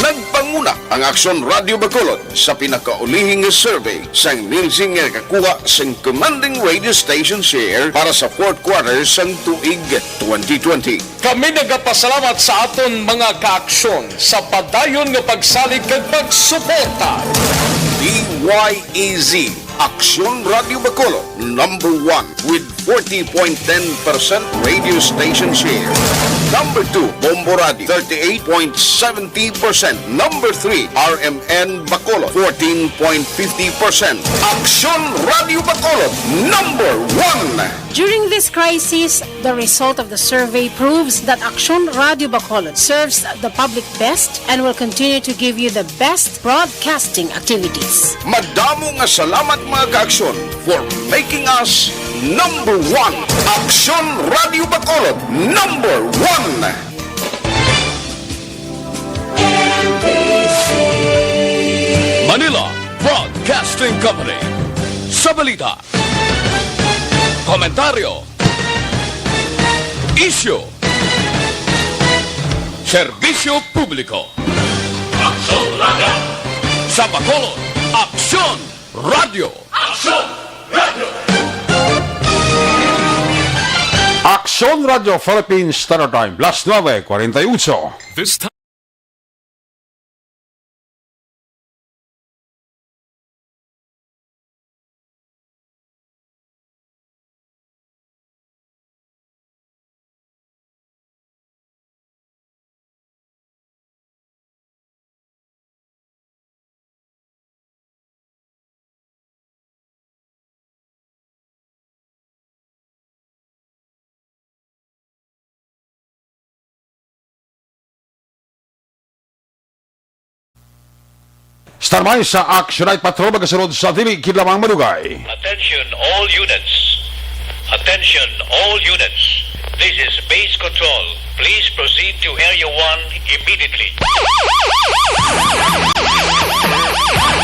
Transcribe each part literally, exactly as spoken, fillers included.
Nagpanguna ang Aksyon Radio Bacolod sa pinakaulihi nga survey sang Nielsen nga nakakuha sang commanding radio station share para sa fourth quarter sang tuig twenty twenty. Kami nagapasalamat sa aton mga kaaksyon sa padayon nga pagsalig kag pagsuporta. D Y E Z, Aksyon Radio Bacolod, number one with forty point ten percent radio station share. Number two, Bombo Radio, thirty-eight point seventy percent. Number three, R M N Bacolod, fourteen point fifty percent. Aksyon Radio Bacolod, number one. During this crisis, the result of the survey proves that Aksyon Radio Bacolod serves the public best and will continue to give you the best broadcasting activities. Madamo nga salamat, mga kaaksyon, for making us number one. Aksyon Radio Bacolod, number one. Manila Broadcasting Company. Sa balita, komentaryo, isyu, serbisyo publiko. Aksyon Radio. Sa Bacolod, Aksyon Radio. Aksyon Radio. Aksyon Radio Philippines Standard Time, las nuebe cuarenta y ocho. This time. Standby sa Action Night Patrol, magasunod sa dili gid lamang madugay. Attention all units. Attention all units. This is Base Control. Please proceed to Area one immediately.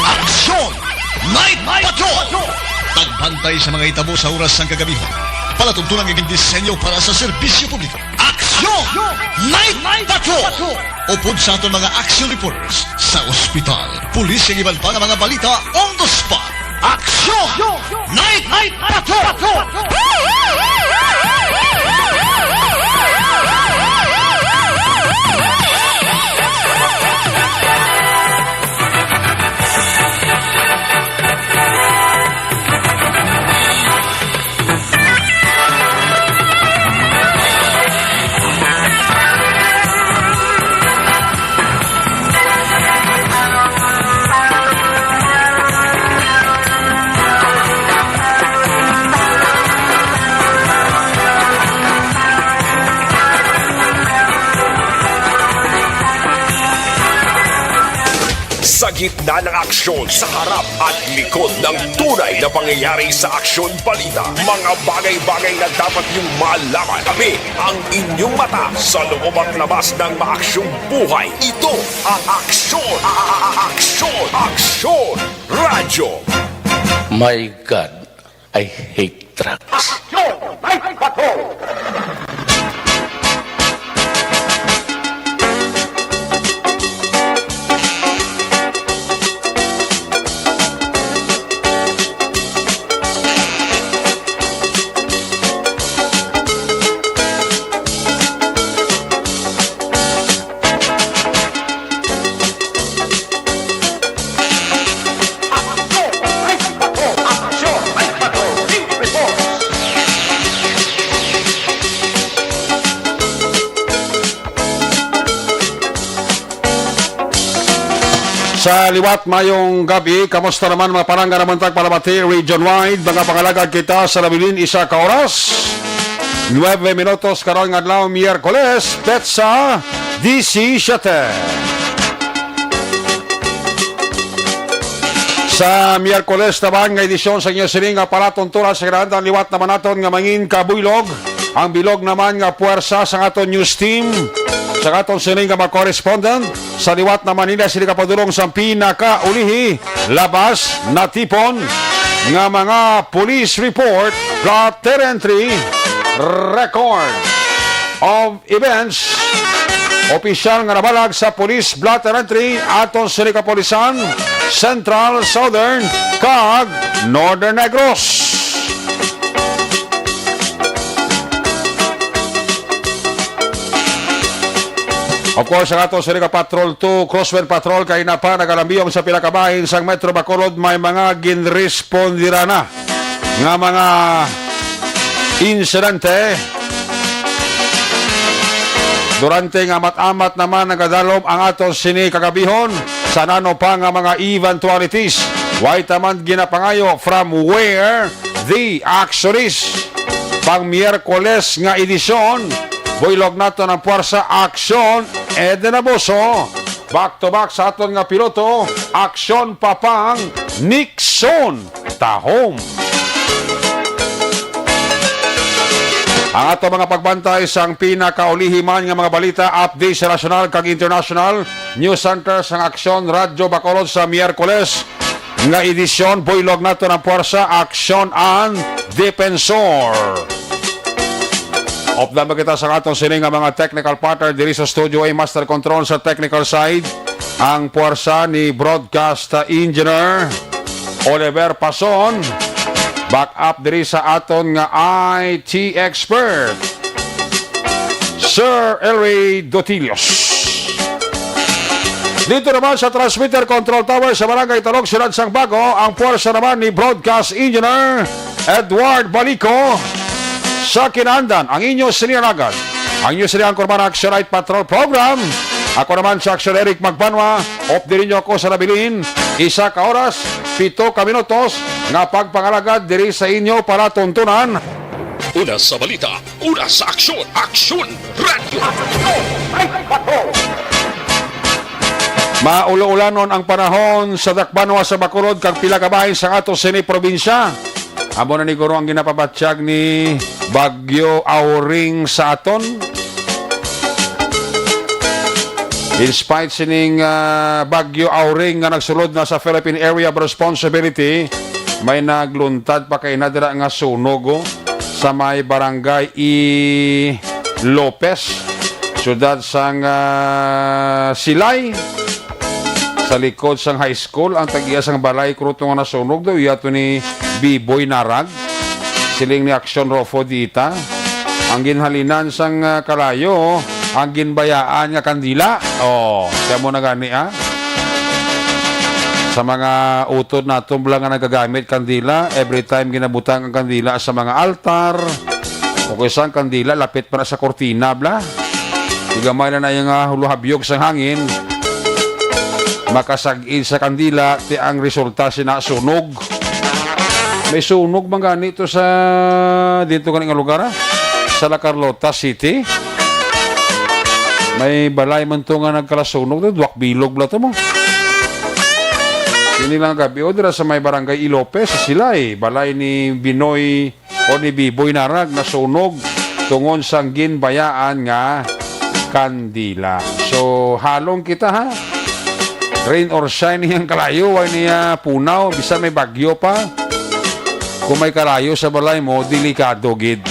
Action Night Patrol! Pagbantay sa mga hitabo sa oras sang kagabihon. Palatuntunan nga gindisenyo para sa serbisyo publiko. Action Night Patrol! Upod sa aton mga action reporters sa ospital, pulis, kag iban pa nga mga balita on the spot. Action Night Patrol! Sa gitna ng aksyon, sa harap at likod ng tunay na pangyayari sa Aksyon Balita, mga bagay-bagay na dapat niyong malaman. Kami ang inyong mata sa loob at labas ng maaksyong buhay. Ito ang Aksyon, a-, a-, a-, Aksyon, Aksyon Radyo. My God, I hate trucks. Aksyon! May bato! Sa liwat, mayong gabi. Kamusta naman, mga palangga naman tag Palamati Region Wide? Mga pangalagad kita sa nabilin, isa ka oras. Nuebe minutos karon nga adlaw, Miyerkules, petsa disisiete. Sa Miyerkules naman nga edisyon sa inyo sining nga palatuntunan sa kinahanglan, liwat naman naton nga mangin kabuylog ang bilog naman nga puwersa sa aton news team, sa aton sining nga mga correspondent. Sa liwat naman nila sila kapadulong sa pinakaulihi, labas natipon nga mga police report, plot, entry, record of events opisyal nga nabalag sa Police Blotter Entry aton sini kapulisan, Central, Southern, kag Northern Negros. Of course, ang ato sini ka Patrol two, Crosswind Patrol, kay na pa nagalambiyong sa pila ka bahin sang Metro Bacolod, may mga ginrespondira na nga mga insidente. Durante nga amat-amat naman nagadalom ang ato sini kagabihon sa nano pa nga mga eventualities. Way taman ginapangayo from where the action is. Pang Miyerkules nga edisyon, buylog naton ang puwersa, Aksyon Eden Abuso. Back to back sa aton nga piloto, Aksyon Papang Nixon Tahom. Ang ato mga pagbantay sang pinakaulihi man nga mga balita, update sa nasyonal kag international, news center sang Aksyon Radyo Bacolod sa Miyerkules nga edisyon, buylog naton ang puwersa, Aksyon and Defensor. Updan ba kita sa aton sini nga mga technical partner diri sa Studio A, Master Control sa technical side, ang puwersa ni Broadcast Engineer Oliver Pason, back up diri sa aton nga I T expert, Sir Elway Dotilios. Dito naman sa transmitter control tower sa Barangay Talog, Siyudad sang Bago, ang puwersa naman ni Broadcast Engineer Edward Balico. Sa kinaandan, ang inyo sini alagad, ang inyo sini anchorman, Action Night Patrol Program. Ako naman si Action Eric Magbanwa. Updi ninyo ako sa nabilin, isa ka oras, pito ka minutos nga pagpangalagad diri sa inyo palatuntunan. Una sa balita, una sa aksyon, Aksyon Radyo. Maulo-ulanon ang panahon sa dakbanwa sa Bacolod kag pila ka bahin sa ato sini probinsya. Amo na ni guro ang ginapabatyag ni Bagyo Auring sa aton. In spite sining, ah, Bagyo Auring nga nagsulod na sa Philippine Area of Responsibility, may nagluntad pa kay nadira nga sunog, oh, sa may barangay I Lopez, siyudad sang, ah, Silay. Sa likod sang high school, ang tag-iya sang balay kruto nga nasunog daw iya to ni Biboy Narag. Siling ni Action Rofo Dita, ang ginhalinan sang, ah, kalayo, ang ginbayaan nga kandila. Oh, kaya mo na gani, ah. Sa mga utod naton bala nga nagagamit kandila, every time ginabutang ang kandila sa mga altar, o kay sang kandila, lapit pa na sa kortina, bla. Di gamay na na yung, ah, huluhabyog sang hangin. Makasag-id sa kandila, ti ang resulta sina sunog. May sunog man gani to sa, dito gani nga lugar, ah. Sa La Carlota City. May balay man to nga nagkalasunog, to, duwak bilog bala to mo. Ini lang gabi, o, dira sa may barangay Ilopez, sa Silay, balay ni Binoy o ni Biboy Narag nasunog tungod sang ginbayaan nga kandila. So, halong kita, ha? Rain or shine, niyang kalayo, way niya punaw, bisan may bagyo pa. Kung may kalayo sa balay mo, delikado gid.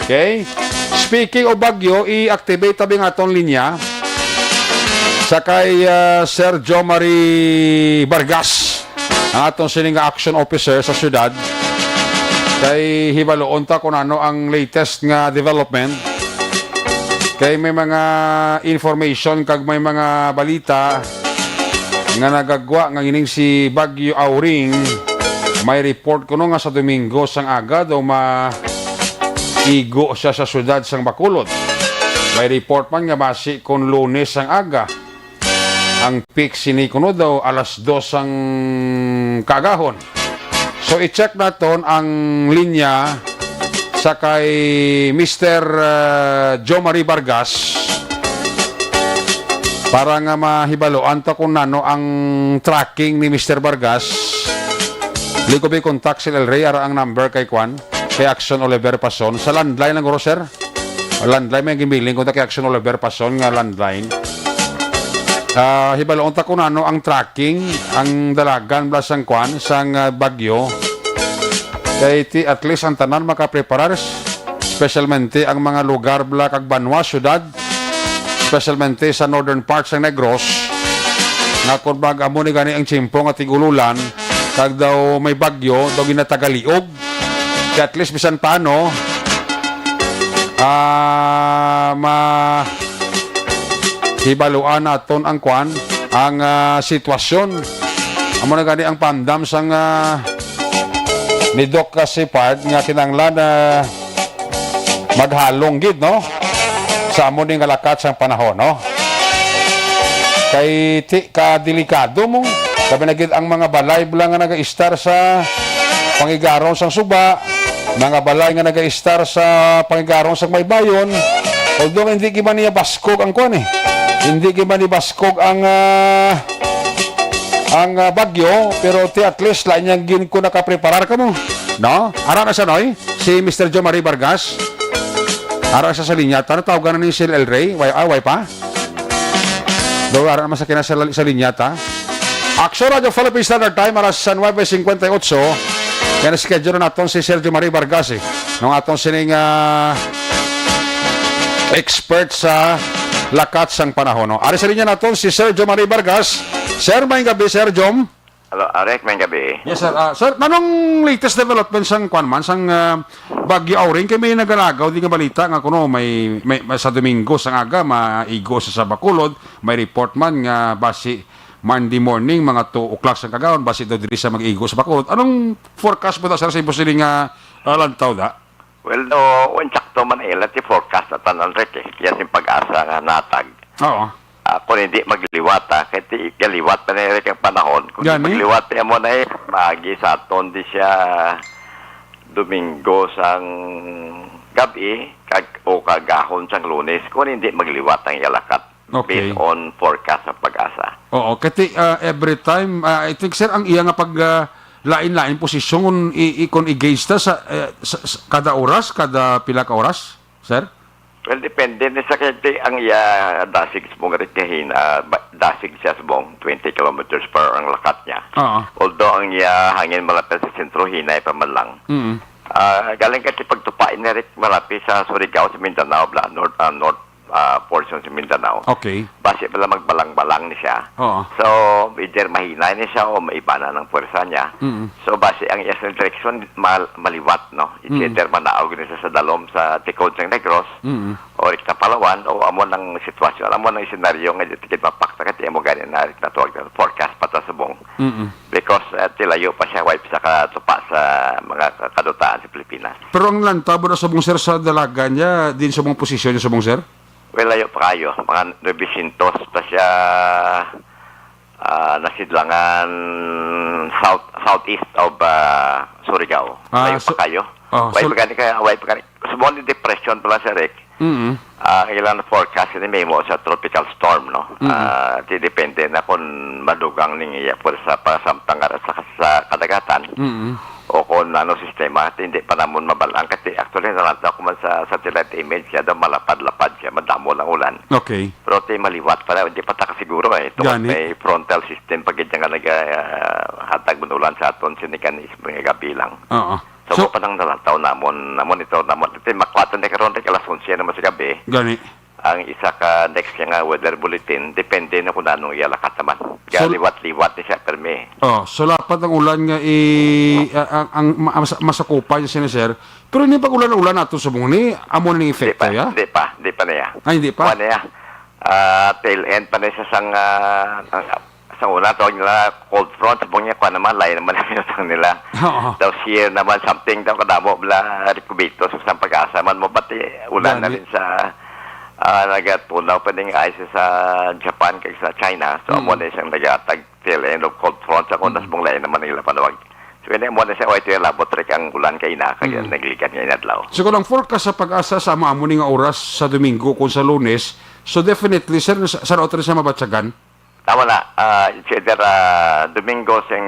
Okay? Speaking of bagyo, i-activate tabi nga aton linya sa kay, ah, Sir Jomari Vargas, ang aton sini nga action officer sa syudad. Kay hibaluon ta kung ano ang latest nga development. Kay may mga information kag may mga balita nga nagagwa nga ining si Bagyo Auring, may report kuno nga sa Domingo sang aga daw maigo siya sa syudad sang Bacolod. May report man nga basi kon Lunes sang aga. Ang peak sini kuno daw alas dos sang kaagahon. So, i-check naton ang linya sa kay Mister, uh, Jomari Vargas para nga mahibaluan ta kung nano ang tracking ni Mister Vargas. Likobi contact si El Rey, ara ang number kay kwan, kay Action Oliver Pason. Sa landline lang, guro, sir. Landline, may gimiling ko na kay Action Oliver Pason nga landline. Ah, hibaluon ta kung ano ang tracking, ang dalagan bala sang kwan, sang, ah, bagyo. Kay ti, at least ang tanan makapreparar, specialmente ang mga lugar bala kag banwa, syudad. especialmente sa northern parts ng Negros, nga kung bag amo ni gani ang tiyempo nga tig-ululan, kag daw may bagyo, daw ginatagaliog. Kaya at least, bisan paano, ah, ma-, hibaluan naton ang kwan, ang, ah, sitwasyon. Amo na gani ang pandam sang, ah, ni Doc Sipard nga kinahanglan na maghalong gid, no? Sa amo ni nga lakat sang panahon, no? Kay ti ka delikado mo. Sabi na gid ang mga balay bala nga nagaistar sa pangigaron sang suba, mga balay nga nagaistar sa pangigaron sang baybayon, although hindi gid man niya baskog ang kwan eh. Hindi gid man ni baskog ang, ah, ang, ah, bagyo, pero ti at least lain yang gin ko nakapreparar kamo. No? Ara na siya, Noy? Si Mister Jomari Vargas. Ara siya sa linya. Tano tawagan na ni Sir El Rey? Way, ah, way pa? Do, ara naman sa kina sa, sa linya ta. Action Radio Philippine Standard Time, alas nuebe cincuenta y ocho. Kaya na-schedule na naton si Sergio Marie Vargas, eh. Nung aton sining, ah, expert sa lakat sang panahon, no? Ari sa linya naton si Sergio Marie Vargas. Sir, may gabi, Sir Jom. Hello, Arek, may gabi. Yes, sir. Ah, sir, anong latest development sang kwan man, sang, ah, Bagyo Auring? Kay may nagalagaw di nga balita nga kuno may, may, may sa Domingo sang aga maigo sa, sa Bacolod. May report man nga basi Monday morning, mga two o'clock sang kagahon, basi daw diri sa mag-igo sa Bacolod. Anong forecast mo ta, sir, sa imposible nga, ah, lantaw da? Well, no, insakto man ila ti forecast na tanan, Rick, eh. Kaya sing pag-asa nga natag. Oo. Ah, kung hindi magliwat, ah, kay ti galiwat pa na rin ang panahon. Kung di Gani? magliwat, eh, mo na eh, magi sa aton di siya Domingo sang gabi, kag, o kagahon sang Lunes, kung hindi magliwat ang iyalakat. Okay. Based on forecast sa pag-asa. Oo, kati, ah, every time, ah, I think, sir, ang iya nga pag, ah, lain-lain posisyon, i-, i-, kung i-gauge ta sa, eh, sa, sa kada oras, kada pila ka oras, sir? Well, depende ni sa kay ang iya dasig subong rin kahin, ah, ba-, dasig siya subong twenty kilometers per hour ang lakat niya. Oo. Although ang iya hangin malapit sa sentro, hinay pa man lang. Mm. Ah, galing kasi pagtupain ni Rick malapit sa Surigao, sa Mindanao, bla, north, ah, north, ah, portion sa Mindanao. Okay. Basi pala magbalang-balang ni siya. Oo. So, either mahinay ni siya o maiba na ng puwersa niya. Mm. So, basi ang iyang direksyon, mal-, maliwat, no? It's Mm. either manaog ni siya sa dalom sa tikod sang Negros, Mm. o rik na Palawan, o amo nang sitwasyon, amo nang senaryo nga di tikid mapakta, kaya mo gani na rik na tuwag na forecast pa ta subong. Mm. Because, eh, tilayo pa siya, way pa siya katupa sa mga ka-, kadutaan sa Pilipinas. Pero ang lantaw ba na subong, sir, sa dalagan niya, din sa mga posisyon niya subong, sir? Well, layo pa kayo. Mga nuebe syentos pa siya, ah, nasidlangan south, southeast of, ah, Surigao. Ah, Layo so, pa kayo. oh, Way so, pa gani kaya, way pa gani. Subong ni depression pala, sir Rick. Mm. Ah, ang ilang forecast ni may mo sa tropical storm, no? Mm. Ah, ti depende na kung madugang ning iya pwersa para samtang ara sa, sa kadagatan. Mm. O kung ano sistema, ti hindi pa namon mabalang. Kasi actually, nalantaw ko man sa satellite image, siya daw malapad-lapad siya, madamo lang ulan. Okay. Pero ti maliwat pa na, hindi pa ta kasiguro eh. Tungod Gani. may frontal system pa gid nga nag, ah, hatag man ulan sa aton, sinikan is mga gabi lang. Oo. So, So, pa nang nalantaw namon, namon ito, namon. Ti makwat na karon, ti alas onse naman sa gabi. Gani. Ang isa ka next nga weather bulletin, depende na kung anong iyalakat naman. Kaya So, liwat-liwat ni siya, permi. Oh, so lapat ang ulan nga i-, a-, ang, ang ma-, mas-, masakupan niya sini, sir. Pero ini pag ulan-ulan nato subong ni, amo na ning Di epekto, pa, ya? di pa, di pa niya. Ay, hindi pa? Kuha niya. Ah, tail end pa niya sa sang, ah, ang, sa una, tawag nila cold front, subong niya, kuha naman, lain naman ang pinutang nila. Oo. Daw shear naman, something daw, kadamo, bla, rikubito, sa sang pag-asa man, mabati, ulan na Gani. rin sa, ah, nagatunaw pa ning ice sa Japan kag sa China. So, Mm. amo na isang nagatag tail end of cold front sa kung Mm. nas mong lain naman nila panawag. So, ini mo na siya, way ito yung labot rin ang ulan kay ina, kag Mm. naglikan nga inadlaw. So, kung ang forecast sa pag-asa sa amo-amo ni nga oras sa Domingo kung sa Lunes, so definitely, sir, sa, sa otro sa mabatsagan? Tama na. Ah, it's either, ah, Domingo sing,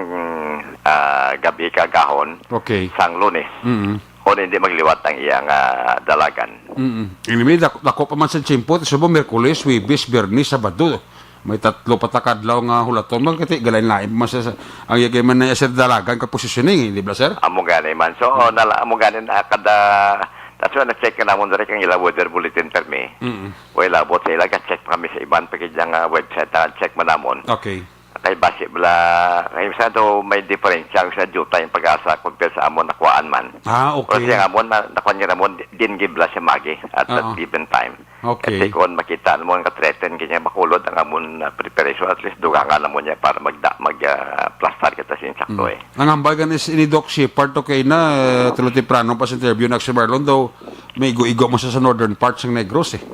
ah, gabi kagahon Okay. sang Lunes. Mm. O hindi magliwat ang iyang, ah, dalagan. Mm. Anyway, dako, dako pa man sa tiyempo, subong Miyerkules, Huwebes, Biyernes, Sabado. May tatlo pa ta kadlaw nga hulaton. Magkati, galain-lain pa man sa, sa, ang yagay man na sa dalagan ka positioning, eh, di ba, sir? Amo gani man. So, Mm. nala, amo gani na kada, ta That's why na-check ka namon diri kang ila weather bulletin permi. Mm. Well, abot sa ila, ka-check pa kami sa iban pa gid nga website na check man namon. Okay. Kay basi bala, kay sa daw may diferensya sa diutay ang Pag-asa compared sa amon nakuhaan man. Ah, okay. Pero siya amon, na, nakuha niya namon, di-, din gid bala siya magi at that Oo. given time. Okay. Kasi kung makita mo nga threaten kanya makulod ang amon, ah, preparation, at least dugangan namon niya para magda-, mag, ah, plastar kita sa insakto Mm. eh. Ang hambal gani si, ni Doc Shepard to kay na, eh, tulo temprano pa sa interview na si Marlon daw may igo-igo mo sa, sa northern parts ng Negros eh.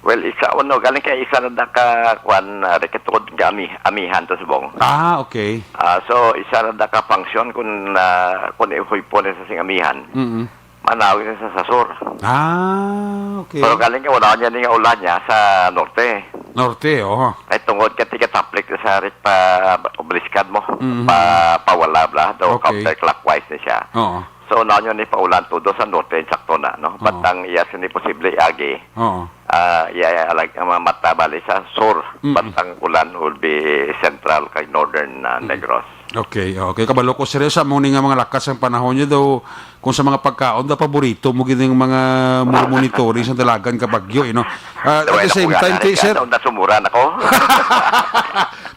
Well, isa, ano, galing kay isa na da ka, kwan, ah, rekatod nga ami-, amihan to subong. Ah, okay. Ah, so, isa na da ka function kung, ah, kung ihuy po na sa sing amihan. Mm-mm. Manawag na sa, sa sur. Ah, okay. Pero galing ka, wala niya ni nga ulan niya sa norte. Norte, oh. Kay tungod ka tiga taplik sa rit pa obliskad mo, Mhm. pa, pawala bla, daw Okay. counterclockwise ni siya. Oo. So, na niyo ni paulan todo sa norte, sakto na, no? Oo. Batang iya sini posible agi. Oo. Ah, iya, iya, like, ang mga mata bali sa sur, Mm-mm. batang ulan will be central kay northern, ah, Mm-mm. Negros. Okay, okay. Kabalo ko, sir, sa mo ni nga mga lakas ang panahon niyo daw, kung sa mga pagkaon, daw paborito mo gid yung mga mo-, monitoring sa dalagan ka bagyo, eh, no? Ah, at Daway the na same po time, gana, ti, sir, ano, nasumuran ako.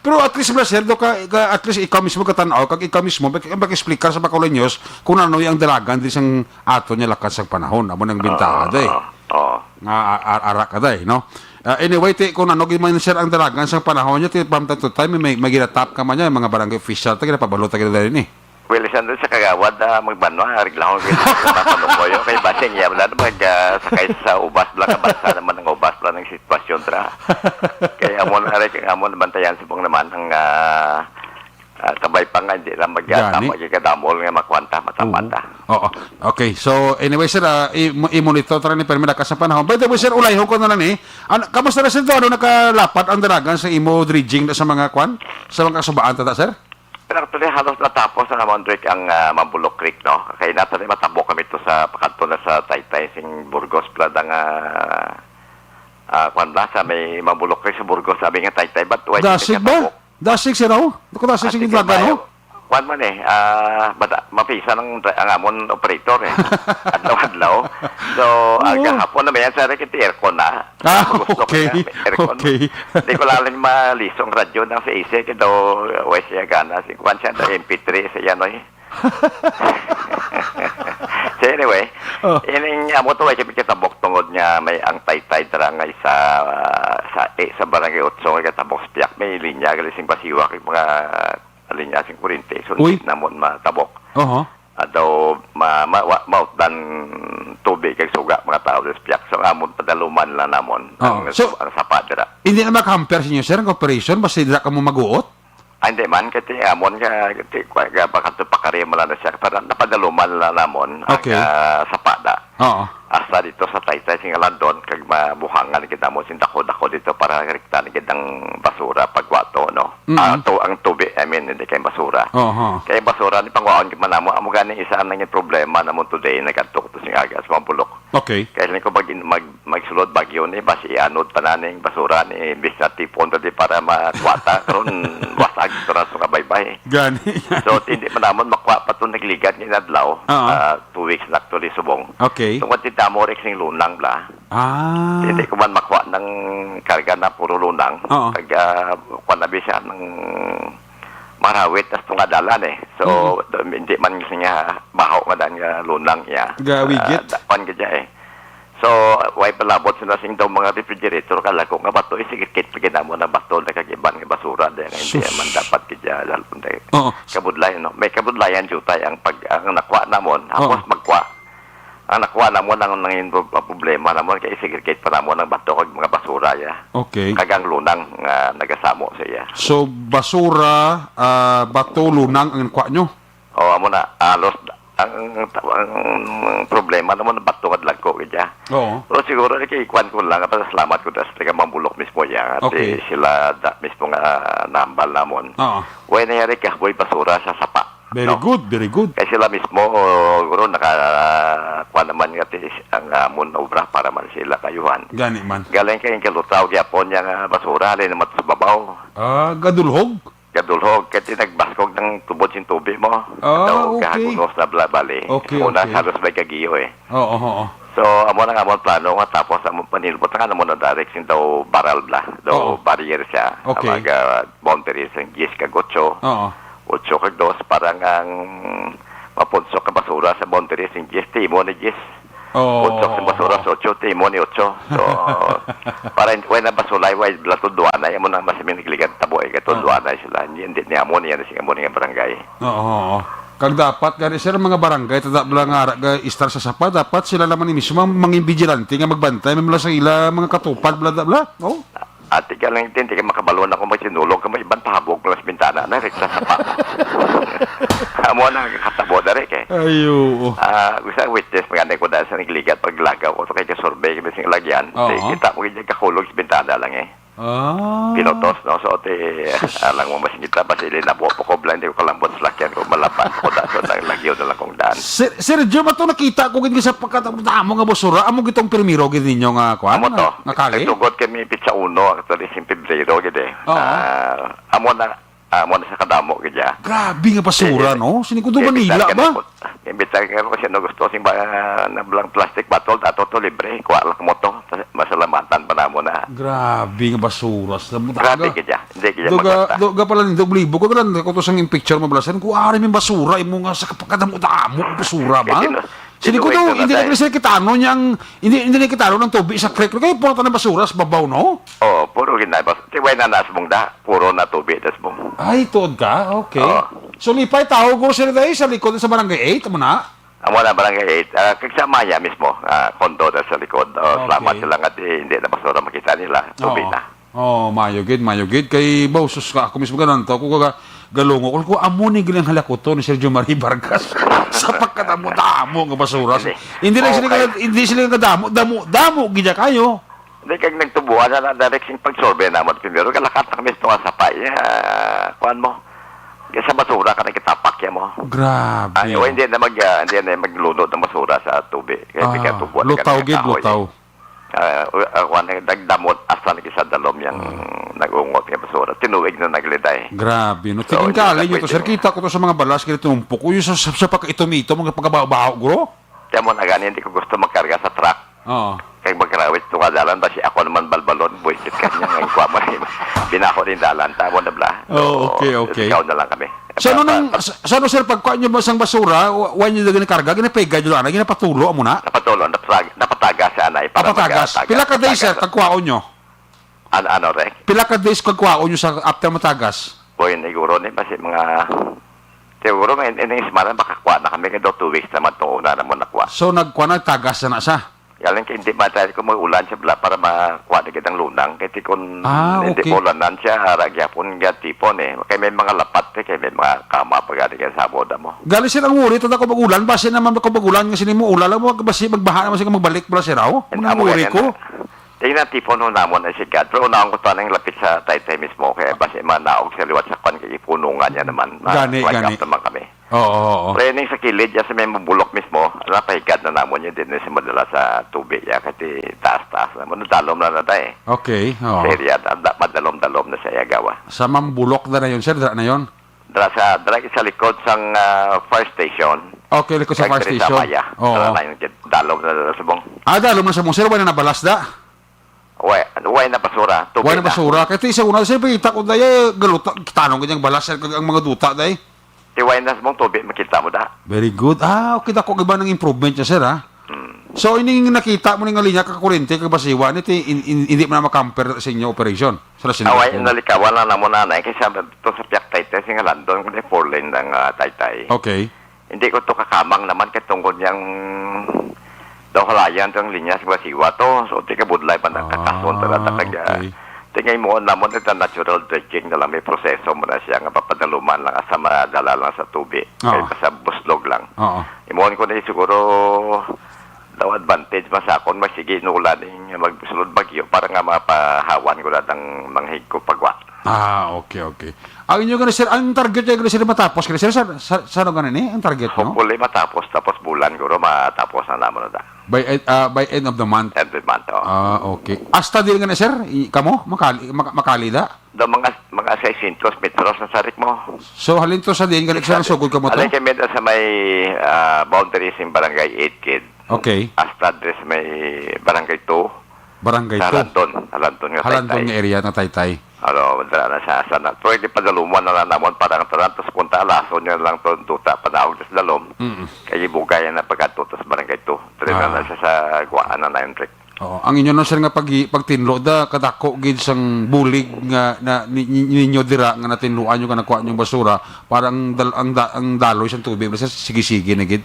Pero at least, bro, sir, do ka, ka, at least ikaw mismo katanaw, kag ikaw mismo, mag-, mag-explicar sa Bacolod News kung ano yung dalagan di sang ato niya lakas ang panahon. Amo nang bintaha, Oo, day. oo, oo. Nga, a-, a-, ara ka, day, no? Ah, anyway, ti, kung ano gid man, sir, ang dalagan sa panahon niya, ti, from time to time, may, may ginatap ka man niya, mga barangay official, ta, ginapabalo, ta, ginadali ni. Well, isa doon sa kagawad, ah, magbanwa, arigla ko kayo sa mga panukoyo. Kay basing iya, wala naman, ah, sakay sa ubas, bla, kabansa naman ang ubas, bla, ng sitwasyon, tra. Kaya amo na, kaya amo naman tayan, subong naman ang, ah, ah, sabay pa nga, hindi lang mag-, Gani. tama, kaya kadamol nga makwanta, matamata. Oo. Oo. Okay. So, anyway, sir, ah, i-, i-monitor ta ni permi lakas sa panahon. By the way, sir, ulayhon ko na lang ni. Ano, kamusta na, sir, to? Ano, nakalapad ang dalagan sa imo dredging na sa mga kwan? Sa mga kasubaan, tata, sir? Pero actually, halos natapos na naman, Drake, ang, ah, Mambulok Creek, no? Kaya nato na matabok kami to sa pakadto na sa Taytay, sing Burgos, Plada nga, ah, kwan bla, sa may Mambulok Creek sa Burgos, sabi nga Taytay, but why Dasig dili ba? Natabok? Dasig, sir, oh? Ako dasig, Ah, sige, sige, Plaga, no? Bayo. Kwan man eh, ah, bata, mapisa ng dra-, ang amon operator eh. Adlaw-adlaw. So, ah, Oo. gahapon na may answer kay aircon na. Ah, Gusto ko okay. na may aircon. Okay. Di ko lang malisong radyo ng sa A C, kaya daw, uh, way siya gana. Si kwan siya, daw M P three sa yan, oy. So anyway, Oh. ining amo to, ay kami kitabok tungod nga may ang Taytay dira nga isa, ah, sa, eh, sa Barangay Otso, nga kitabok sa piyak, may linya, gali sing basiwa, kay mga linya sing kurente. So, Uy. hindi namon matabok. Oho. Ataw ma-, ma-, wa-, mautdan tubig kag suga mga tao sa piyak. So, amon padaluman lang namon Oo. ang, So, ang sapa dira. Hindi na makahamper sa inyo, sir, ang operation? Basta dira ka mo maguot? Ah, hindi man, kasi amon nga, kasi kwa-, ga-, baka to pakari mo lang na siya. Para napadaluman lang namon ang, Okay. ah, sapa da. Oo. Hasta dito sa Taytay, sing Alandon, kag mabuhangan kita mo, sing dako-dako dito para rekta na gid ang basura pagwato, no? Mm. Ah, to, ang tubig, I mean, hindi kay basura. Oho. Kay basura, ni pangwaon gid man namo, amo gani isa ang nangin problema namo today, nagkadto ko to sing aga sa Mambulok. Okay. Kay lang ko mag, mag, magsulod bagyo ni, basi ianod pa na ning basura ni, imbis na tipon to di para makwata, karon wasag to na sa kabaybay. Gani. So, hindi man namon makuha pa to nagligad nga adlaw, Ah. ah, two weeks na actually subong. Okay. Tungod ti damo rin sing lunang bla. Ah. Hindi ko man makuha ng karga na puro lunang. Oo. Kag, ah, kuwan na bi siya ng marawit as tunga dalan eh. So, Mm. hindi man siya baho nga dan nga lunang iya. Gawigit. Ah, da-, kuwan ka dyan eh. So, way palabot sila sing daw mga refrigerator, kala ko nga bato, isigikit pa ginamo na bato na kag iban nga basura, dahil nga hindi Sus. man dapat kaya lalo na Oo. kabudlay, no? May kabudlayan jutay ang pag, ang nakuha namon, hapos Oo. magkuha. Ang nakuha namon, ang nangin pro-, problema namon, kay segregate pa namon ang bato kag mga basura, ya. Okay. Kag ang lunang nga nagasamo sa iya. So, basura, ah, bato, lunang ang nakuha nyo? O, amo na, alos, ang, ang, ang problema namon, bato nga dagko, kaya. Oo. Pero siguro, kay kwan ko lang, pasalamat ko sa taga Mambulok mismo, ya, ati Okay. sila da, mismo nga nambal namon. Oo. Way nangyari, kahoy basura sa sapa. Very No? good, very good. Kay sila mismo, o, guro, naka, kuwan naman nga ti-, ang amon obra para man sila kayuhan. Gani man. Galing kay kalutaw gyapon niya nga basura, halin naman sa babaw. Ah, gadulhog? Gadulhog, kay ti nagbaskog ng tubod sin tubig mo. Ah, Daw okay. gahagunos na bla-, bali. Okay, Una, okay. halos may kagiyo eh. Oo, oo. So, So, amo na nga amon plano nga tapos amon panilbot nga amo na direct sin daw baral bla, daw Oo. barrier siya. Okay. Ang mga boundary sa diyes kag otso, Oo. otso kag dos, para nga ang mapunsok ka basura sa boundary sa diyes, timo ni diyes. Oo. Punsok sa basura sa otso, timo ni otso. So, para hindi, wala na basura, wala bla to duanay, amo na mas minigligad tabo, eh, kay to Oo. duanay sila. Hindi, hindi ni amo niya na sing amo niya barangay. Oo, oo. Kag dapat gani, sir, mga barangay, tada bla nga ara ga istar sa sapa, dapat sila naman ni mismo ang mangin vigilante nga magbantay, man bla sa ila, mga katupad, bla, bla, bla, no? Ati ka lang, hindi ka makabalo na kung may sinulog ka, may ibang pahabog mo sa bintana na, rekta sa pa. Amo na ang katabo, dari, eh. Ay, oo. Ah, gusto ang witness, maganda ko dahil sa nagligat, paglagaw ko, to kay ka-survey, kami sing lagyan. Oo. Di, kita mo, hindi kakulog sa bintana lang, eh. Ah. Pinutos, no? So, ti, alang mo, mas kita, basta ili na buo po ko, blind, di ko kalambot sa lakyan ko, malaban ko, daso, nang lagyo na lang kong daan. Sir, Sir Jom, ato nakita ko gid sa pagkatamo nga basura, amo gitong primero gid ninyo nga, kuan, Amo to. nga, nga kali? Nagtugot kami pitsa uno, actually, sing Pebrero, gid, eh. Oo. Ah, amo na, amo na sa kadamo, gid, ya. Grabe nga basura, Eh, no? Sini ko eh, Manila bisan ba? ka na po, eh, bisan ka na po, sino gusto sing ba, na blang plastic bottle, ato to, libre, kuha lang mo to. Masalamatan pa namo na. Grabe nga basura sa Grabe, butaga. gid, ya. Hindi, gid, ya, Duga, magwanta. duga pala nindog libo ko, gid, ko to sang picture, mabalasan ko, ari, may basura, imo nga sa kapagkadamo-damo, basura, ba? Eh, di na, Sini ko tinuwag daw, na hindi na natay. Gani sila kitano niyang, hindi, hindi na kitano ng tubig sa creek. Kaya puro tanang basura sa babaw, no? Oo, puro ginabas. Tiway na nas mong da, puro na tubig das mong. Ay, tuod ka? Okay. Oo. So, lipay tao, guro sila dahil sa likod sa barangay eight, tama na? Amo na, barangay eight. Ah, kag sa Maya mismo, ah, kondo na sa likod. Oh, Okay. salamat sila nga di, hindi na basura makita nila. Tubig Oo. na. Oh, mayo gid, mayo gid. Kay bausos ka, ako mismo ganun to. Ako kaga, galungo ko, ko, amo ni gilang halakuto ni Sergio Marie Vargas. Sa pagkadamo-damo nga basura. Hindi. Hindi lang Oh, sila, kay hindi sila nga damo, damo, damo, gid kayo. Hindi, kag nagtubuan na na direct sing pag-survey naman. Primero, kalakat na kami sa tunga sa pay. Ah, kuwan mo. Kaya sa basura ka nagkitapak yan mo. Grabe, Ay, oh. o, hindi na mag, ah, hindi na maglunod ng basura sa tubig. Kaya Ah, pagkatubuan na lutaw kami gid, kahoy. lutaw. Ah, u-, ah, kuwan, nagdamot, hasta na sa dalom yang Ah. nag-ungot nga basura. Tinuig na nagliday. Grabe, no? So, Tingin hindi ka, na alin nyo to, pwede sir? nga. Kita ko to sa mga balas, kaya tinumpok ko. Yung sa, sa, sa pagkaitom-itom, mga pagkabaho-baho, guro? Kaya mo na gani, hindi ko gusto magkarga sa truck. Oo. Kay magkarawit to ka dalan, basi ako naman balbalon, buwisit ka niya, nga kuha mo rin. Binaho rin dalan, tamo na bla. Oh, So, okay, okay. ikaw na lang kami. So, ano Pa-, nang, pa-, sa, sa ano, sir, pagkuha nyo ba sang basura, wa, wa nyo na ginakarga, ginapigay nyo lang, ginapatulo, amo na? Napatulo, napatag-, napatagas sa anay para Napatagas. magtagas. Pila ka days, sir, Napatagas. kagkuhaon nyo? Ano, ano, Rek? Pila ka days kagkuhaon nyo sa after matagas? Boy, siguro ni, basi mga, siguro may, ining semana makakuha na kami, kaya daw two weeks naman itong una na mo nakuha. So, nagkuha na, tagas na na siya? Galing kay hindi matay ko mag-ulan siya bla para makuha na kitang lunang. Kaya kung Ah, hindi okay. maulanan siya, ara gyapon nga tipon eh. Kaya may mga lapat eh, kaya may mga kama pa gani kaya sa amo damo. Gali, sir, ang worry, tanda ko mag-ulan, basi naman ko mag-ulan, nga sini mo ulan lang, mag-, basi magbaha naman siya magbalik, bla, sir, aw? And Muna ang amo worry yan ko. na. Tingnan, tipon ho namon ay sigad. Pero unahon ko to anang lapit sa taytay mismo. Kaya basi manaog sa liwat sa kwan, kay ipunungan niya naman. Ma-, Gani, flag gani. up naman kami. Oo, oo, oo. Pero yun yung sa kilid, yan sa may mabulok mismo, napahigad na namon yun din sa madala sa tubig. Ya, kasi taas-taas na. Madalom na na tayo eh. Okay, oo. Sa area, da-, da-, madalom-dalom na sa Yagawa. Sa Mambulok na na yun, sir? Dra na yun? Dra sa, dra sa likod sang, ah, fire station. Okay, likod sa Kag fire diri sa station. Maya. Oo. Dra na yun, dalom na, na sa bong. Ah, dalom na sa mong, sir. Wala na balas da? Way, way na basura. Tubig Wala na na. basura. Kaya sa una, sir, pagkita ko dahil, galuta, kitanong kanyang balas, sir, kag ang mga duta, dahil. Tiway na sa mong tubig, makita mo da. Very good. Ah, okay, dako iba ng improvement niya, sir, ha? Hmm. So, ining nakita mo ning linya ka kurente, kag basiwa, ni ti-, in-, in-, hindi mo na makamper sa inyo operation? Sa Away, nasinggit mo? nalikawan lang namo na, na, kasi sa, to sa Piak Taytay, singalandon, kung four lane lang, ah, Taytay. Okay. Hindi ko to kakamang naman, kay tungod niyang daw halayan tong linya sa basiwa to. So, di ka budlay pa na Ah, kakason talaga, kag, ah, okay. tingay mo, namon ito natural dredging na lang, may proseso mo na siya, nga papadaluman lang, asa madala lang sa tubig. Oo. Kay sa buslog lang. Oo. Imoon ko na siguro daw advantage man sa akon, mas sige, nuulan, eh, magsulod bagyo, para nga mapahawan ko na ang manghig ko pagwa. Ah, okay, okay. Ang inyo gani, sir, ang target niya gani, sir, matapos gani, sir, sa, sa, sa ano gani ni? Ang target nyo? Hopefully, matapos, tapos bulan, guro, matapos na naman na. By, eh, ah, by end of the month? End of the month, oh. Ah, okay. Hasta din gani, sir? I-, kamo? Makali, mak-, makali da? Do mga, mga seiscientos metros na sarik mo. So, halin to sa din, gani, sir, Exactly. sugod kamo to? Alay kami da sa may, ah, boundaries ng Barangay eight, kid. Okay. Hasta diri sa may Barangay two. Barangay Sa two. Halandon. Halandon nga Halandon Taytay. nga area nga Taytay. Ano, dira na siya sa na. Pwede padalumuan na lang namon para ang tanan, tas punta alason niya lang to, duta, panaog sa dalom. Mm. Kay bugayan na pagkadto sa Barangay two. Diri na Ah. na siya sa Guaan na nine Rick. Oo. Ang inyo na, sir, nga pag-, pagtinlo da, kadako gid sang bulig nga na, ni, ni, ninyo dira nga natinluan nyo nga nakuha nyong basura, para ang dal-, ang da-, ang daloy sang tubig, basta sige-sige na gid.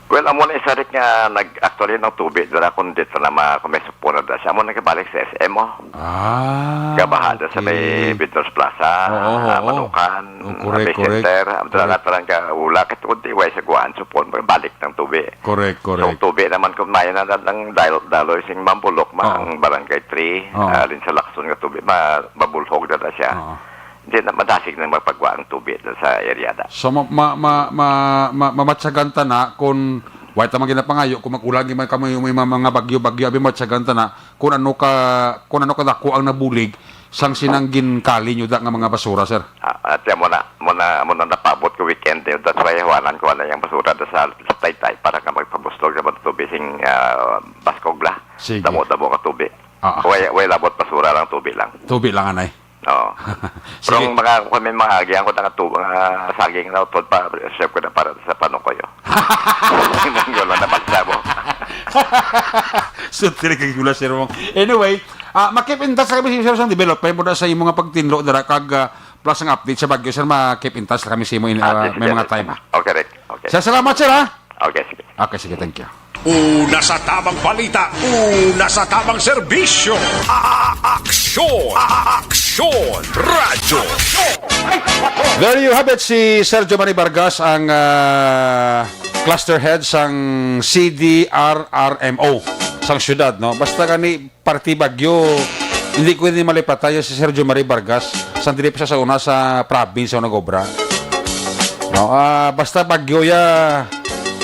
Well, amo na isa rin nga nag-, actually, ng tubig dira, kung dito na ma-, kung may supo na da siya, amo nagkabalik sa S M, oh. Ah, Kabaha da sa may okay. Business Plaza, Oo, ah, oo. Manukan, Oh, correct, May correct. Center, ang Correct. dala-dala ka ula, kat kundi way sa Guan, supon, balik ng tubig. Correct, So, correct. tubig naman kung may na ng dal-, daloy sing Mambulok, ma, Oo. ang Barangay three, Oo. ah, alin sa Lacson nga tubig, ma-, mabulhog na, na siya. Oo. Hindi na madasig na magpagwa ang tubig na sa area da. So, ma-, ma-, ma-, ma-, ma-, mamatsagan ta na kung way ta man ginapangayo, kung mag-ulan, may, may, may mga bagyo-bagyo, abi, matsagan ta na kung ano ka, kung ano kadako ang nabulig sang sinang ginkali nyo da nga mga basura, sir? Ah, at yan, muna, muna, muna napabot ko weekend, eh. That's why, hawanan ko na yung basura da sa, sa Taytay para ka magpabuslog sa mga tubig sing, ah, Baskog la. Sige. Damo-damo ka tubig. Ah, ah. Way, way labot basura lang, tubig lang. Tubig lang, anay. Oo. Sige. Pero ang mga, kung may mga agihan ko na nga tu-, mga saging na utod pa, reserve ko na para sa panukoy, oh. Yung lang nabasa mo. So, tiri kag gula, sir, mo. Anyway, ah, ma-keep in touch kami, sir, sa development mo na sa imo nga pagtinlo dira kag, ah, plus ang update sa Baguio, sir, ma-keep in touch kami sa imo in, Ah, ah, sige, may mga sige. time, ha. Okay, Rick. Okay. Sir, salamat, sir, ha? Okay, sige. Okay, sige, thank you. Una sa tamang balita, una sa tamang serbisyo. A-, a-, aksyon, a-, a-, aksyon, radyo. There you have it, si Sergio Marie Vargas, ang, ah, cluster head sang C D R R M O sang syudad, no? Basta gani, parte Baguio, hindi ko ini malipatan si Sergio Marie Vargas, sang diri pa siya sa una sa province ang nag-obra. No, ah, basta Baguio ya,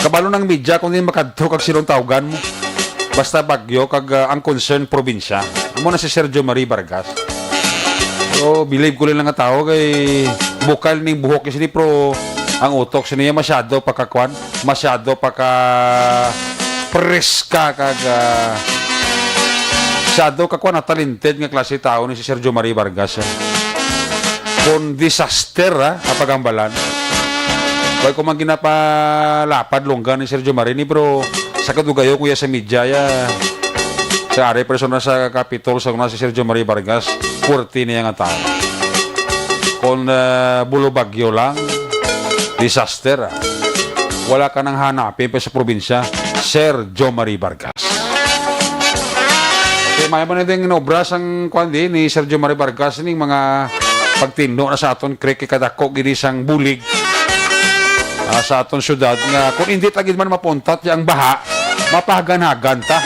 kabalo ng media kung hindi makadto kag sinong tawgan mo. Basta Baguio kag, ah, ang concern probinsya. Amo na si Sergio Marie Vargas. So, believe ko lang nga tao kay bukal ning buhok niya sini, pero ang utok sini masyado pa kakwan, masyado pa ka preska kag, ah, masyado ka kwan, talented nga klase tao ni si Sergio Marie Vargas, eh. Kon disaster, ah, ang pagambalan. Kay kung man ginapalapad lungga ni Sergio Marie ni, pero sa kadugayo, kuya, sa media, ya, sa ari personal sa Capitol, sa una si Sergio Marie Vargas, purti niya nga tao. Kon, ah, bulo bagyo lang, disaster, ah. Wala ka nang hanapin pa sa probinsya, Sergio Marie Vargas. Kay may man din inobra sang kwan di ni Sergio Marie Vargas ning mga pagtinlo na sa aton creek, kay kadako gid sang bulig, ah, sa aton syudad nga kung hindi ta gid man mapuntat ya ang baha, mapahagan-hagan ta.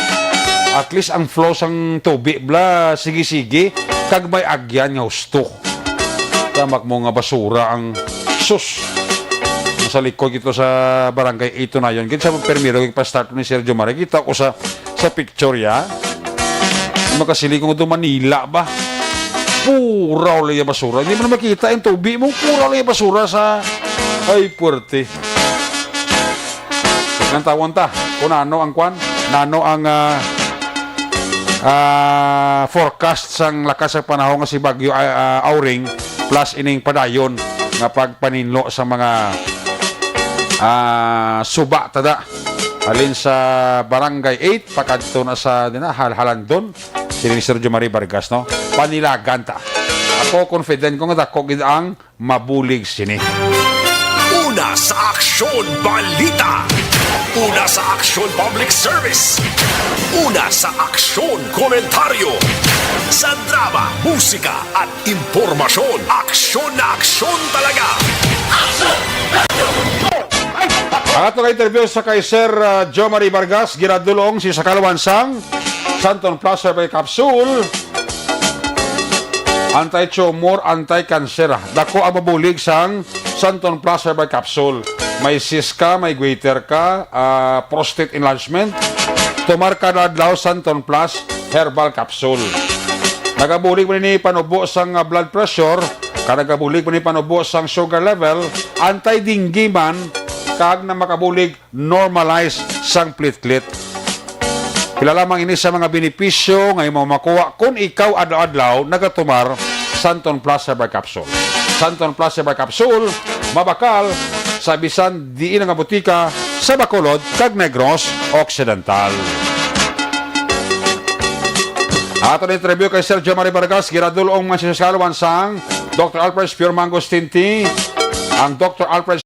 At least ang flow sang tubig bla, sige-sige, kag may agyan nga husto. Tamak mo nga basura ang sus. Sa likod ito sa Barangay eight to na yun. Kaya sa primero, yung pa-start ni Sergio Marie, kita ko sa, sa picture ya. Makasiling ko doon Manila ba? Pura ulit yung basura. Hindi mo na makita yung tubig mo. Pura ulit yung basura sa, ay, puwerte. Ang tawon ta, kung ano ang kwan, nano ang, ah, ah, forecast sang lakas sa panahon nga si Bagyo, ah, ah, Auring plus ining padayon nga pagpaninlo sa mga, ah, suba tada. Alin sa Barangay eight, pakadto na sa, di na, Hal-, Halandon, si Mister Jomari Vargas, no? Panilagan ta. Ako, confident ko nga dako gid ang mabulig sini. Una sa Aksyon Balita. Una sa Aksyon Public Service. Una sa Aksyon Komentaryo. Sa drama, musika, at impormasyon. Aksyon na aksyon talaga. Ang ato nga interview sa kay Sir, ah, Jomari Vargas, ginadulong si sa kalawan sang Santon Plus Herbal Capsule. Anti-tumor, anti-cancer. Dako ang mabulig sang Santon Plus Herbal Capsule. May cyst ka, may goiter ka, ah, prostate enlargement. Tomar kada adlaw Santon Plus Herbal Capsule. Nagabulig man ini panubo sang, ah, blood pressure, ka nagabulig man ini panubo sang sugar level, anti-dengue man, kag na makabulig normalize sang platelet. Pila lamang ini sa mga benepisyo nga imo makuha kung ikaw adlaw-adlaw nagatumar Santon Plus Herbal Capsule. Santon Plus Herbal Capsule, mabakal sa bisan diin nga butika sa Bacolod kag Negros Occidental. Ato na interview kay Sir Jomari Vargas, ginadul-ong man sa Saskatchewan sang Doctor Alfred's Pure Mango Slim Tea. Ang Doctor Alfred's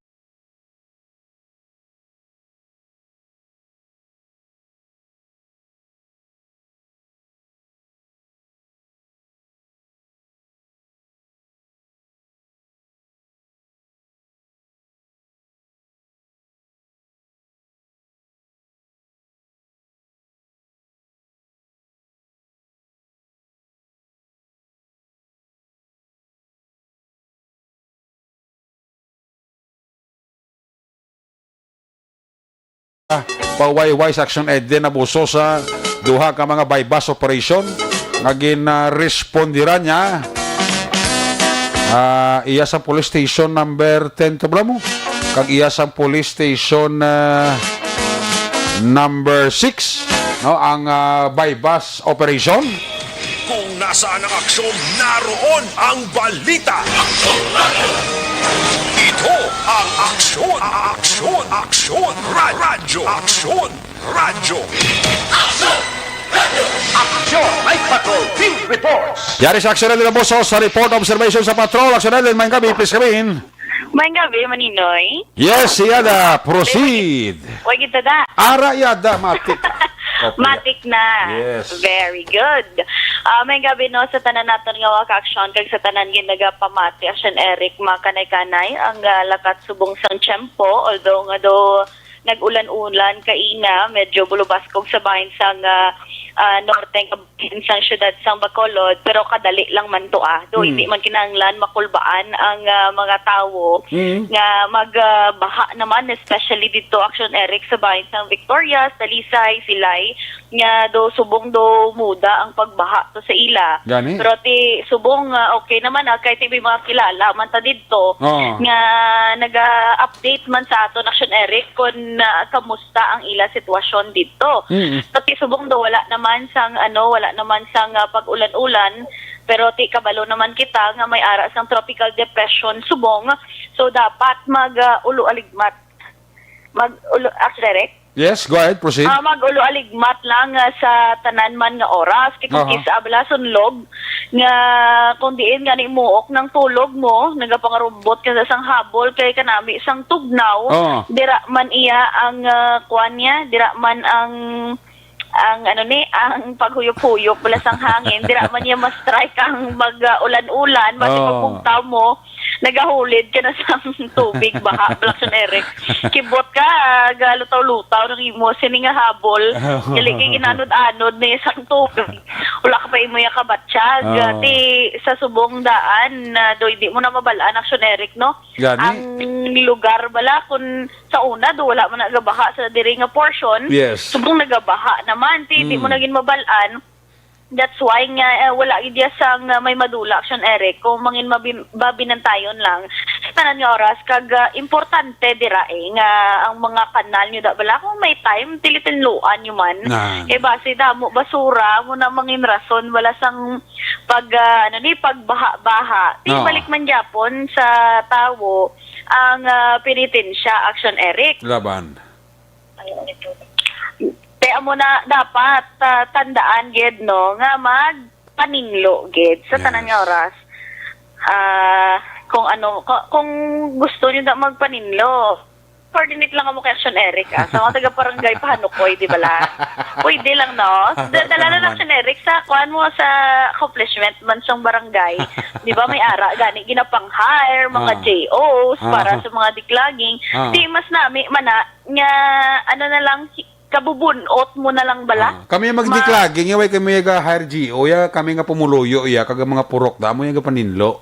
Pawayway sa Action Aid din nabuso sa duha ka mga buy-bust operation nga gin-, ah, respondiran niya. Ah, iya sa police station number ten to Bramo, kag iya sa police station, ah, number six, no, ang, ah, buy-bust operation. Kung nasaan ang aksyon, naroon ang balita. Ito ang Aksyon, Aksyon, Aksyon Ra-, Radyo, Aksyon Radyo. Aksyon! Night Patrol Field Reports! Yari sa Aksyon Radyo Laboso sa report observation sa patrol. Aksyon Radyo, may gabi, please come in. May gabi, Maninoy. Yes, Yada, proceed. Wag ito da. Ara, Yada, matik. Okay. Matik na. Yes. Very good. Ah, may gabi, no, sa tanan naton nga mga ka-aksyon, kag sa tanan gid nagapamati, Aksyon Eric, makanay-kanay ang, ah, lakat subong sang tiyempo, although nga do nag-ulan-ulan kaina, medyo bulubaskog sa bahin sang, ah, ah, norte nga bahin sang siyudad sang Bacolod, pero kadali lang man to, ah. Do, Hmm. hindi man kinahanglan makulbaan ang, ah, mga tawo Hmm. nga mag, ah, baha naman, especially dito, Aksyon Eric, sa bahin sang Victorias, Talisay, Silay, nga do subong do muda ang pagbaha to sa ila. Gani? Pero ti subong, ah, okay naman, ah, kay ti may mga kilala man ta didto Oo. nga naga-update man sa aton, Aksyon Eric, kung, ah, kamusta ang ila sitwasyon didto. Mm. So, ti subong do wala naman sang, ano, wala naman sang, ah, pag-ulan-ulan, pero ti kabalo naman kita nga may ara sang tropical depression subong. So, dapat mag, ah, ulo aligmat. Mag-ulo, Aksyon Eric? Yes, go ahead, proceed. Ah, mag-ulo aligmat lang, ah, sa tanan man nga oras. Kay kung Aha. kis-a bala sunlog, nga kung diin gani muok ng tulog mo, nagapangarumbot ka sa sang habol kay kanami sang tugnaw, Oo. dira man iya ang, ah, kuwan niya, dira man ang, ang ano ni, ang paghuyop-huyop bala sang hangin, dira man niya ma-strike ang mag, ah, ulan-ulan, basi Oo. pagbugtaw mo, nagahulid ka na sa tubig, baha, Blackson Eric. Kibot ka, ah, galutaw-lutaw ng imo, sini nga habol. Dili kay ginanod-anod ni sa tubig. Wala ka pa imo ya kabatyag. Oo. Ti sa subong daan, ah, do, hindi mo na mabalaan, Action Eric, no? Gani. Ang lugar bala, kung sa una, do, wala man nagabaha sa diri nga portion. Yes. Subong nagabaha naman, ti, di mo Mm. na gin mabalaan. That's why nga, eh, wala gid iya sang, ah, may madula, Action Eric, kung mangin mabi-, babinantayon lang sa tanan nga oras. Kag, ah, importante dira, eh, nga ang mga kanal nyo da bala, kung may time, tilitinluan nyo man. Nan. Kay basi damo basura, mo na mangin rason, wala sang pag, ah, ano ni, pagbaha-baha. Ti Oo. balik man gyapon sa tawo ang, ah, penitensya, Action Eric. Laban. Te, amo na dapat, ah, tandaan gid, no, nga magpaninlo gid sa tanan Yes. nga oras. Ah, kung ano, ku-, kung gusto niyo na magpaninlo, coordinate lang kamo kay Action Eric, ah. Sa mga taga-barangay Pahanukoy, di ba la? Pwede lang, no? Da-, dala na lang Naman. Action Eric sa kuan mo, sa accomplishment man sang barangay. Di ba, may ara gani ginapang-hire, mga Ah. J Os, para Ah. sa mga declogging. Ah. Di mas nami man na, nga, ano na lang, kabubunot mo na lang bala. Ah, kami ang Ma- magdiklagi, nga way kami ga-hire G O, ya, kami nga pumuluyo, ya, kag ang mga purok, damo yung gapaninlo.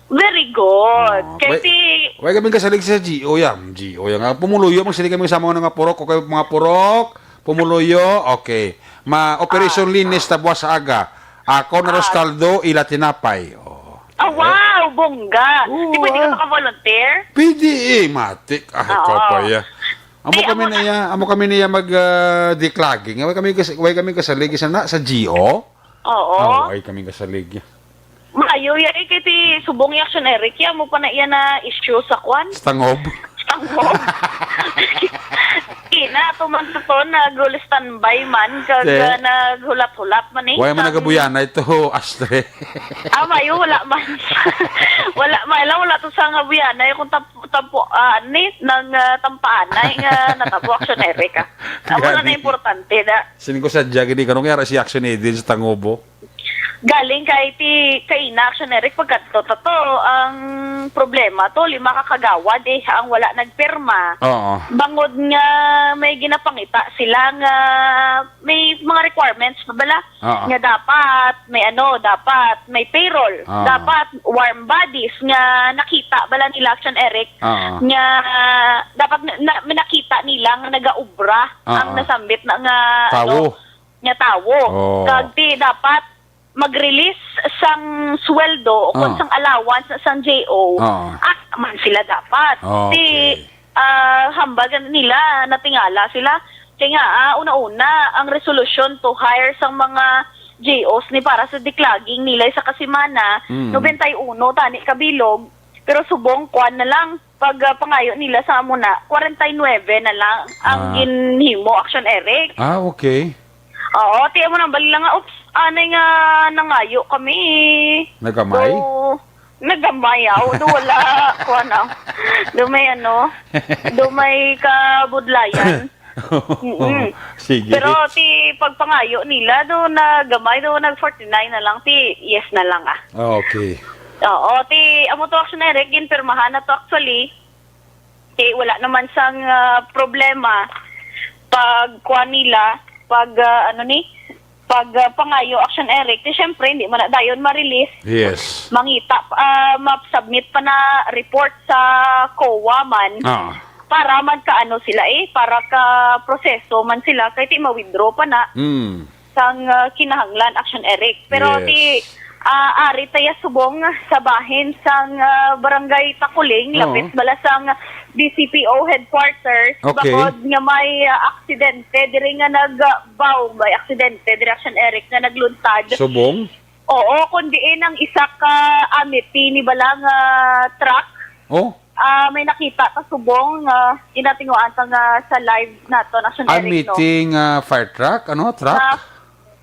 Very good. Ah, Kay way, ti way kami kasalig sa G O, ya. G O, ya, nga pumuluyo, magsalig kami sa mga nga purok, okay, mga purok, pumuluyo, okay. Ma-operation Ah. linis, tabwa sa aga. Ako na Ah. Roscaldo, ila tinapay. Oh. Ah, Okay. wow, bongga. Oo, Di pwede ka ah. maka-volunteer? Pwede eh, matik. Ah, ikaw Oo. pa, ya. Amo Di, kami amo na na. iya, amo kami niya mag, ah, declogging. Way kami kas-, way kami kasalig sa na, sa G O. Oo. Oh, ay kami kasalig. Maayo ya, eh, kay ti subong ya Action Eric, ya mo pa na iya na issue sa kwan? Sa tangob. Sa tangob. Ina, to man to, to, nag-standby man, kag, Te. ah, naghulat-hulat man, eh. Way man Ang nagabuyanay to, Astre. Ah, maayo, wala man. Wala, maayo lang, wala to sa nga buyanay. Kung tap-, tampo, ah, ni, nang, ah, tampaanay nga natabo, Action Eric, ah. Amo na Gani. na importante, da. Sining ko sadya, gini, kanong yara si Action Edin sa tangobo? Galing kay ti, kay ina, Action Eric, pagkadto, to, to, ang problema to, lima ka kagawad, eh, ang wala nagpirma. Oo. Bangod nga may ginapangita sila nga may mga requirements pa bala Oo. nga dapat may ano, dapat may payroll, Oo. dapat warm bodies nga nakita bala nila, Action Eric, Oo. nga dapat na, na, nakita nila nga nagaubra Oo. ang nasambit na nga, Tawo. ano, nga tawo. Oo. Kag ti dapat mag-release sang sweldo o kung Oo. sang allowance sang J O, Oo. ah, man sila dapat. Okay. Ti, ah, hambal gani nila, natingala sila. Kay nga, ah, una-una, ang resolution to hire sang mga J Os ni para sa declogging nila sa kasimana, Mm. nobenta y uno tani ka bilog, pero subong, kwan na lang, pag, ah, pangayo nila sa amo na, kwarenta y nuebe na lang ang Ah. ginhimo, Action Eric. Ah, okay. Oo, ti amo nang bali lang nga, oops, anay nga nangayo kami. Nagamay? Do, nagamay, aw. Do wala, kuwan, aw. Do may ano, do may kabudlayan. Mm-mm. Sige. Pero ti pagpangayo nila, do nagamay, do nag forty-nine na lang, ti yes na lang, ah. Okay. Oo, ti amo to, Action Eric, ginpirmahan na to actually. Ti wala naman sang, ah, problema pag kuwan nila, pag, ah, ano ni, pag, ah, pangayo, Action Eric, ti syempre, hindi man na dayon ma-release. Yes. Mangita, ah, ma-submit pa na report sa COA man. Ah. Para man ka ano sila eh, para ka proseso man sila, kay ti ma-withdraw pa na Mm. sang, ah, kinahanglan, Action Eric. Pero Yes. ti, ah, ari taya subong sa bahin sang, ah, Barangay Takuling, Oo. lapit bala sang D C P O headquarters, Okay. bangod nga may, ah, aksidente diri nga nag, ah, baw, may aksidente diri, Action Eric, nga nagluntad. Subong? Oo, kun diin ang isa ka amity ni bala nga truck. Oh? Ah, may nakita ta subong nga ginatinguhaan ta nga sa live nato, Action Eric, no? Amity nga fire truck? Ano? Truck? Ah,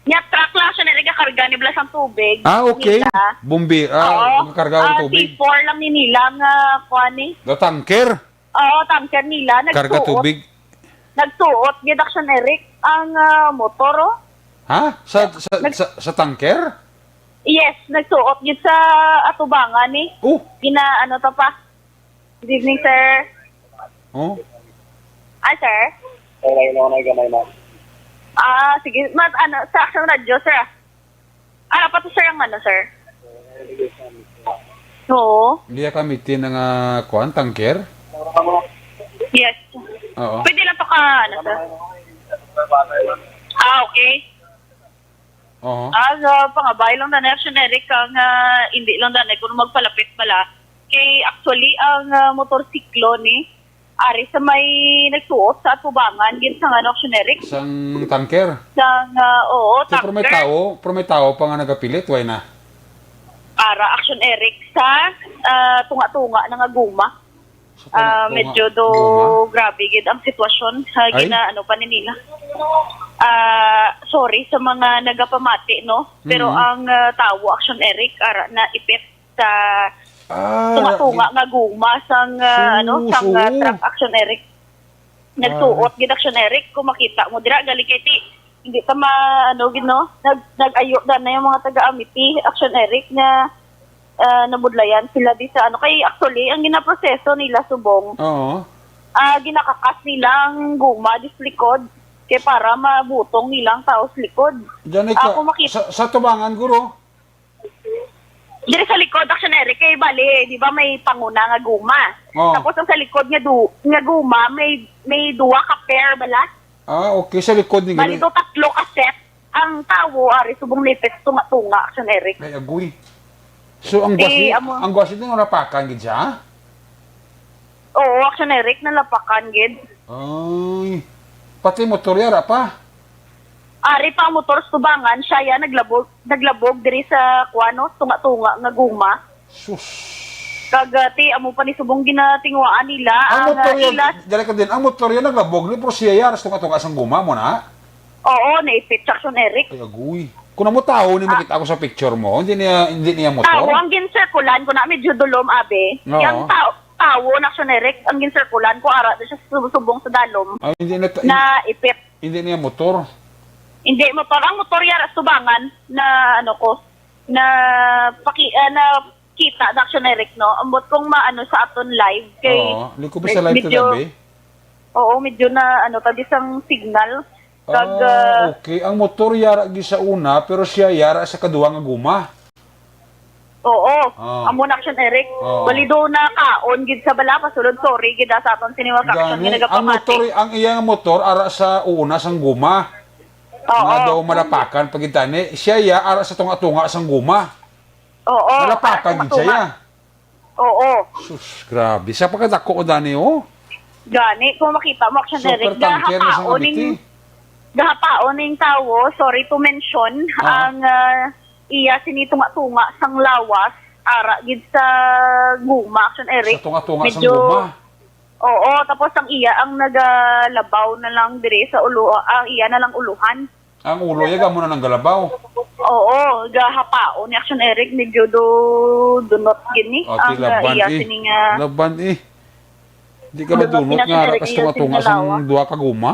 nya truck lang, Action Eric, nga karga ni bala sang tubig. Ah, okay. Nila. Bumbi-, ah, Oo. nga karga ang Ah, tubig. T four lang ni nila nga, kuwan ni. The tanker? Oo, tanker nila. Karga Nagsuot. tubig? Nagsuot gid, Action Eric, ang, ah, motor, oh. Ha? Sa, sa, Nag- sa, sa tanker? Yes, nagsuot gid sa atubangan ni. Oh. Gina-, ano to pa? Good evening, sir. Oh. Ah, sir? Ay, layo lang na gamay, ma'am. Ah, sige. Mas, ano, sa Action Radio, sir, ah. Ano pa to, sir, ang ano, sir? Oo. Hindi ka mitin nga, kuwan, tanker? Yes. Oo. Pwede lang to ka, ano, sir? Ah, okay. Oo. Ah, so, pangabay lang na, Action Eric, ang, ah, hindi lang na, kung magpalapit pala. Kay, actually, ang, ah, motorsiklo ni, ari sa may nagsuot sa atubangan, gid sa, ano, Action Eric? Sang tanker? Sang, ah, oo, Kay, pero may tanker. tao, pero may tao pa nga nagapilit, why na? Ara, Action Eric, sa, ah, tunga-tunga na nga guma. Sa Ah, tunga-tunga medyo do guma? grabe gid ang sitwasyon. Ah, Ay? gina-, ano pa ni nila. Ah, sorry sa mga nagapamati, no? Pero Mhm. ang, ah, tawo, Action Eric, ara, naipit sa Ah, tunga-tunga nga guma sang, ah, ano, Sus, sang, ah, oo. truck, Action Eric. Nagsuot Ah. gid, Action Eric, kung makita mo dira, gali kay ti, hindi ta ma-, ano, gid, no? Nag-, nag-ayo na na yung mga taga-Amity, Action Eric, nga, ah, nabudlayan sila di sa, ano, kay actually, ang ginaproseso nila subong, Oo. ah, ginakakas nila ang guma, dis likod, kay para mabutong nila ang tao sa likod. Diyan ay Ah, ka-, kung makita sa, sa tubangan, guro? Diri sa likod, Action Eric, kay bali, di ba, may panguna nga guma. Oh. Tapos ang sa likod nga du-, nga guma, may, may duwa ka pair bala. Ah, okay. Sa likod ni Bali, gani. do tatlo ka set. Ang tawo, ari, subong nipit, tunga-tunga, Action Eric. Ay, agoy. So, ang Eh, gwasi, amo. ang gwasi din nalapakan gid siya? Oo, Action Eric, nalapakan gid. Ay, pati motor yara pa. Ari pa ang motor sa tubangan, siya ya naglabog, naglabog diri sa kuan, no, tunga-tunga nga guma. Sus. Kag, ah, ti, amo pa ni subong ginatinguhaan nila Ang ang, motor ah, yan, ila. Dali ka din, ang motor yan naglabog ni, pero siya yara sa tunga-tunga sang guma mo na. Oo, naipit siya, Action Eric. Ay, agoy. Kung amo tao ni Ah. makita ko sa picture mo, hindi niya, hindi niya motor. Tao ang ginsirkulan ko na medyo dulom, abi. Oo. Yang tao, tao na, Action Eric, ang ginsirkulan ko, ara siya sub-, subong sa dalom. Ay, hindi na, Naipit. Hindi niya motor. Hindi motor. Ang motor yara sa tubangan na, ano ko, na paki-, ah, na kita na, Action Eric, no? Ambot kung maano sa aton live kay Oo, liko ba sa live medyo, to, Dabe? Oo, medyo na, ano, tabi sang signal. Kag, Ah, ah, okay. Ang motor yara gi sa una, pero siya yara sa kaduha nga guma. Oo. Ah. Amo na, Action Eric. Oo. Bali do na kaon gid sa bala, pasulod, sorry gid, ah, sa aton sini mga ka-action Gani, nga ang nagapamati. Motor, ang iya nga motor, ara sa una sang guma. Oo. Nga daw malapakan pa gid tani. Siya iya, ara sa tunga-tunga sang guma. Oo, Malapakan ara sa gid siya tunga-tunga. iya. Oo. Sus, grabe. Sa pagkadako ko, Dani, oh. Gani, kung makita mo, Action Super Eric, tanker na sa gahapaon Cavite. ning, gahapaon ning tawo, sorry to mention, Ah. ang, ah, iya sini tunga-tunga sang lawas, ara gid sa guma, Action Eric. Sa tunga-tunga sang Medyo guma. Oo, tapos ang iya, ang nagalabaw na lang diri sa ulo, ang iya na lang uluhan. Ang ulo iya, gamo na nang galabaw. Oo, gahapaon ni Action Eric, medyo do, dunot gini. Oh, ti Ang, ah, laban iya eh. sini nga Laban eh. Di ka Dunot madunot ni Action nga ara Eric, kas iya sini tunga-tunga nga sang lawas. duha ka guma?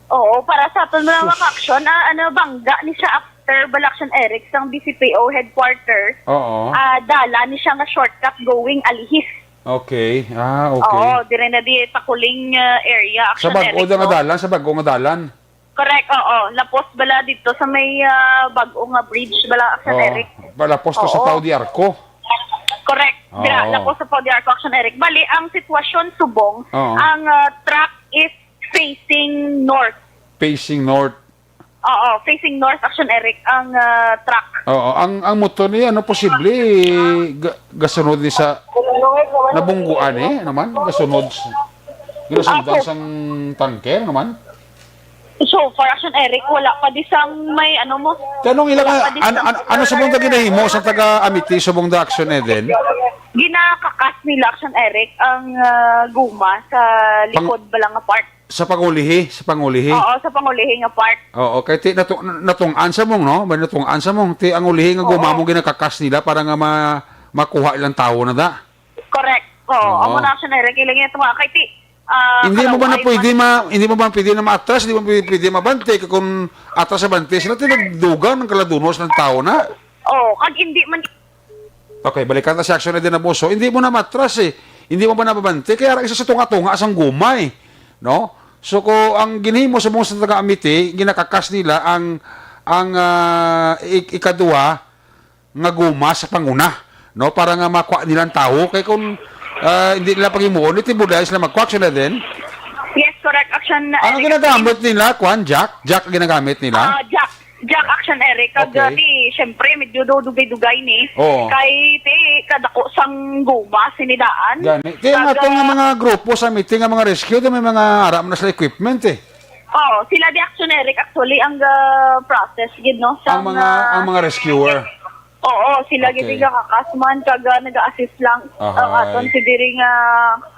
Oo, para sa aton mga Sus. mga action, ah, ano, bangga ni siya after bala, Action Eric, sang B C P O headquarters. Oo. Ah, dala ni siya nga shortcut going Alihis. Okay. Ah, okay. Oo, dire na di Takuling, ah, area, Sa Action bag-o Eric, da nga no? dalan, sa bag-o nga dalan. Correct, oo. Lapos bala dito sa may, ah, bag-o nga bridge bala, Action Oo. Eric. Palapos to sa Oo. Pau de Arco. Correct. Dira, Oo. lapos sa Pau de Arco, Action Eric. Bali, ang sitwasyon subong, Oo. ang, ah, truck is facing north. Facing north. Oo, facing north, Action Eric, ang, ah, truck. Oo, ang, ang motor niya, ano, posible, ga-, gasunod ni sa nabungguan eh, naman, gasunod sa, ginasundan Apo. sang tanker naman. So far, Action Eric, wala pa di sang may ano mo. Tanong ila Wala ka, pa di an-, sang an-, ano sa mong ginahimo sa taga Amite, sa mong da Action Eden? Ginakakas nila, Action Eric, ang, ah, guma sa Pang- likod ba lang nga part. Sa pangulihi, sa pangulihi. Oo, sa pangulihi nga part. Oo, kay ti-, natu-, natung'an sa mong, no? May natung'an sa mong, ti ang ulihi nga Oo. guma mo ginakakas nila para nga ma-, makuha ilang tawo na da. Correct. Oo, Oo. amo na, Action Eric, ilang ito nga. Kay ti, ah, Hindi mo ba na kalaway pwede man. ma-, hindi mo ba pwede na maatras, hindi mo pwede, pwede mabante, kay kung atras sa bante, sila tinagdugang ng kaladunos ng tao na. Oo, kag hindi man Okay, balikan ta si Action Eden Abuso. Hindi mo na matras eh. Hindi mo ba nababante? Kaya ra isa sa tunga-tunga sang gumay, no? So, ko ang ginhimo sa mga sa taga Amite, ginakakas nila ang, ang, ah, ik-, ikaduha nga guma sa panguna, no? Para nga makuha nila ang tawo. Kay kung, ah, hindi nila paghimuon, iti budlay sila magkuha, Action Eden. Yes, correct. Action, Ano Eric. ginagamit nila? Kuan, jack? Jack ang ginagamit nila? Ah, jack. Jack, Action Eric. Kag, Okay. ah, ti, syempre, medyo do-, dugay-dugay ni. Oo. Kay, ti, kadako sang guma, sinidaan. Gani. Kaya nga Kag, itong ah, mga grupo sa meeting, nga mga rescue, di may mga aram na sa equipment eh. Oo, sila di, Action Eric, actually, ang, ah, process, gid, no? Ang Sang, mga, ah, ang mga rescuer. Oo, sila gid Okay. nga kakas man, kag, ah, nag-a-assist lang ang Ahay. aton si diri nga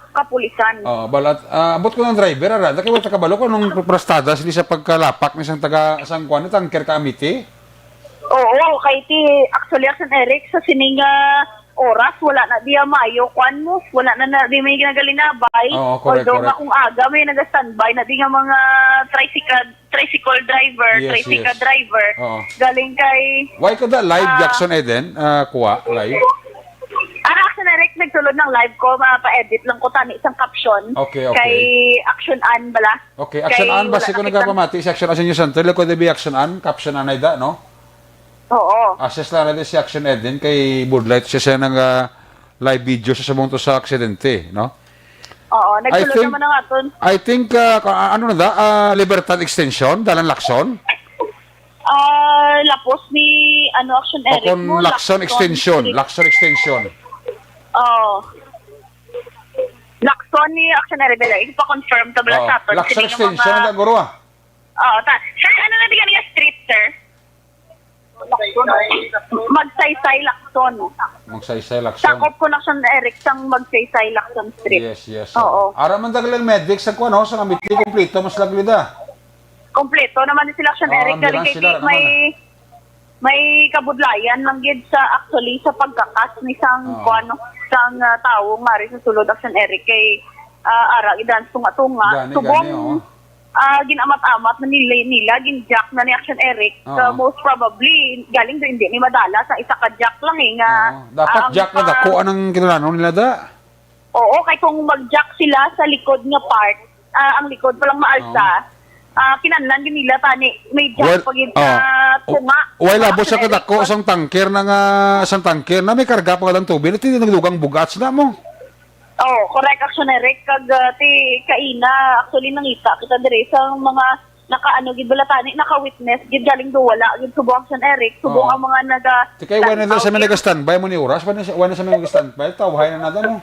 kapulisan. Oo, balat, ah, abot ko ng driver, ara. Dati wala kabalo ko nung prastada sila sa pagkalapak ni sang taga, sang kuan, ni tanker ka Amite. Oo, kay ti, actually, Action Eric, sa sining, ah, oras, wala na diya mayo, kuan mo, wala na, na di may ginagalinabay. Oo, correct, Although, correct. nga kung aga, may naga-standby na di nga mga tricycle, tricycle driver, Yes, tricycle yes. driver. Oo. Galing kay, Why ka da live, ah, Jackson Eden? Ah, kuha, live? Ara, Action Eric, nagsulod ng live ko, mapa-edit lang ko tani isang caption. Okay, okay. Kay Action Ann bala. Okay, Action Kay Ann, wala basi ko na kita. nagapamati si Action Ann sa inyo center, ko di bi Action Ann, caption anay da, no? Oo. Assist lang natin si Action Eden kay Budlight siya siya nang, ah, live video sa subong to sa aksidente, no? Oo, I nagsulod think, naman ang aton. I think, ah, ka-, ano na da, ah, Libertad Extension, Dalan Lacson? Ah, lapos ni, ano, Action O Eric kung mo, Lacson Lacson Extension, Street. Lacson Extension. Oo. Lacson ni Action Area Bela, ipa-confirm ta bala Oo. sa aton Lakson sini nga extension mga na guro, ah. Oo, ta. Sir, ano na di ka niya street, sir? Magsaysay Lakson. Magsaysay Lakson. Sakop ko na siya, Eric, sang Magsaysay Lakson Street. Yes, yes, Oo. oo. Ara man daglang medic sa kuwan, oh, sa Amity, kompleto, mas lagli da. Kompleto naman ni sila, Action Oo, Eric. Galing ambulance kay sila, di, may, naman, ah. may kabudlayan lang gid sa, actually, sa pagkakas ni sang, Oo. kuwan, sang, ah, tawo nga rin sa sulod, Action Eric, kay, ah, ara, gid ang tunga-tunga. Gani, Subong, gani, oo. ah, ginamat-amat na nila, nila, gin-jack na ni Action Eric. Oo. So, most probably, galing doon, hindi ni madala sa isa ka jack lang eh, nga Oo. Dapat ang, jack na ah, dako, anong kinalanon nila da? Oo, kay kung mag-jack sila sa likod nga part, ah, ang likod pa lang maalsa, Oo. ah, kinahanglan din nila tani, may jack Well, pa gid oh. sa tunga. Wala po Action sa Eric, kadako, pa- sang tanker na nga, sang tanker na may karga pa lang tubig, at hindi nagdugang bugat sila mo. Oh, correct, Action Eric. Kag, ah, ti, kaina, actually, nangita kita dire sa mga nakaano gid bala tani, naka-witness gid galing do wala gid subong, Action Eric. Subong Oo. ang mga naga Ti kay wala na lang sa may nag-standby mo ni oras, wala na sa, wala na sa may nag-standby, tawhay na nato mo.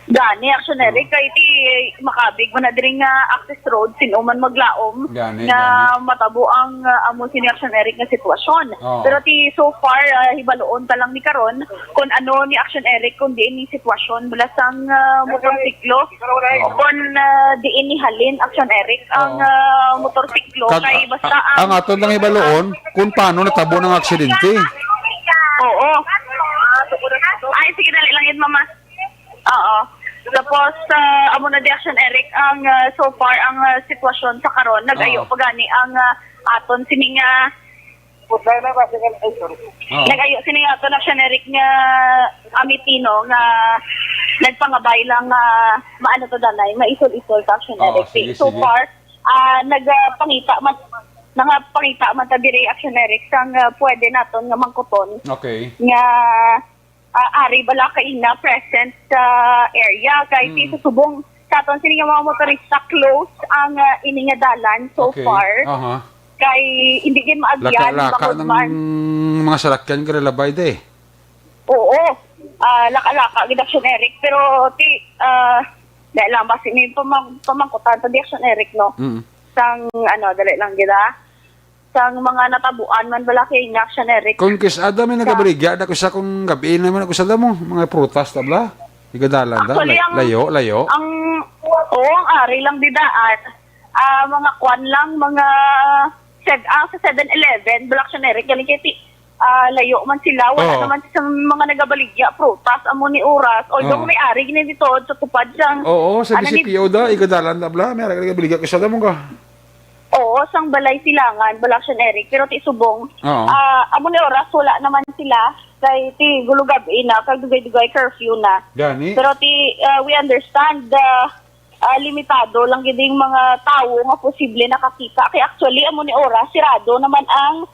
Gani, Action Eric, Oo. kay ti makabig man na diri nga access road, sino man maglaom Gani, nga gani. matabo ang, ah, amo sini, Action Eric, nga sitwasyon. Oo. Pero ti so far, ah, hibaluon pa lang ni karon, kung ano ni Action Eric, kung diin ni sitwasyon mula sang, ah, motorsiklo, Oo. kung, ah, diin ni halin, Action Eric, ang, Oo. ah, motorsiklo, Kag, kay basta a-, ang ang aton lang hibaluon kung paano natabo ng aksidente. Oo. Ay, sige, dali lang yun, mama. Oo. Tapos, ah, amo na di, Action Eric, ang, ah, so far, ang, ah, sitwasyon sa karon, nag-ayo Oo. pa gani ang, ah, aton sining, ah, Putay na ba? Sige, ay, sorry. Oo. Nag-ayo sini nga ato na siya, Eric, nga Amitino nga nagpangabay lang nga maano to danay, maisol-isol sa action, Oo, Eric. sige, So sige. far, ah, nagapangita man, nagapangita man ta diri action, Eric, sang, ah, pwede naton nga mangkuton Okay. nga, ah, ari bala kaina present sa area. Kay Mm. si subong sa aton sini nga mga motorista, close ang, ah, ini nga dalan so Okay. far. Aha. Kay hindi gid maagyan, Laka-laka bangod ng man. mga sarakyan, karalabay, de. Oo. Ah, laka-laka gid, Action Eric. Pero, ti, ah, dahil lang, basi may pamang-, pamangkutan ta di, Action Eric, no? Mm. Sang, ano, dali lang gid, ah. Sang mga natabuan man bala kay nga, Action Eric. Kung kis-, ada may Sa nagabaligya, na kusa kung gabi naman, kusa da mo, mga prutas, tabla? Igadalan da? Actually, Lay-, ang, layo, layo? ang, oo, ang ari lang didaan. Ah, mga kwan lang, mga sev-, ah, sa Seven Eleven, Black Generic, galing kay ti-, ah, layo man sila, wala Oo. naman sa mga nagabaligya, prutas, amo ni oras. Although Oo. may ari gini dito, sa tupad sang, Oo, sa ano ni B C P O da, igadalan da bla, may ari ka nagabaligya, kisa da mo ka. Oo, sang balay silangan, Black Generic, pero ti subong, Oo. ah, amo ni oras, wala naman sila, kay ti gulugab na, kag dugay-dugay curfew na. Gani? Pero ti, ah, we understand, ah, ah, limitado lang gid yung mga tawo nga posible nakakita. Kay actually, amo ni oras, sirado naman ang,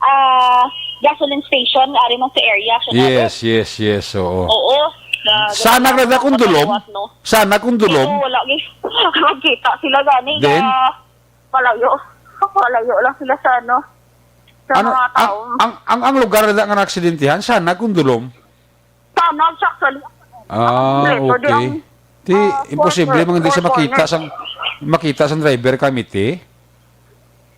ah, gasoline station nga ari man sa area, Action Eric. Yes, yes, yes, oo. Oo. Sa, Sana sa rada kung dulom? Kaliwat, no? Sana kung dulom? Dito, wala, eh. Nakakita sila gani Then? nga malayo. Malayo lang sila sa, ano, sa Ano, mga ang, tao. ang, ang, ang lugar na nga naaksidentihan, sana kung dulom? Sana, actually. Ah, Kompleto, di okay. ang, Ti, ah, imposible four, man di sa four makita corner. sang, makita sang driver kami, ti.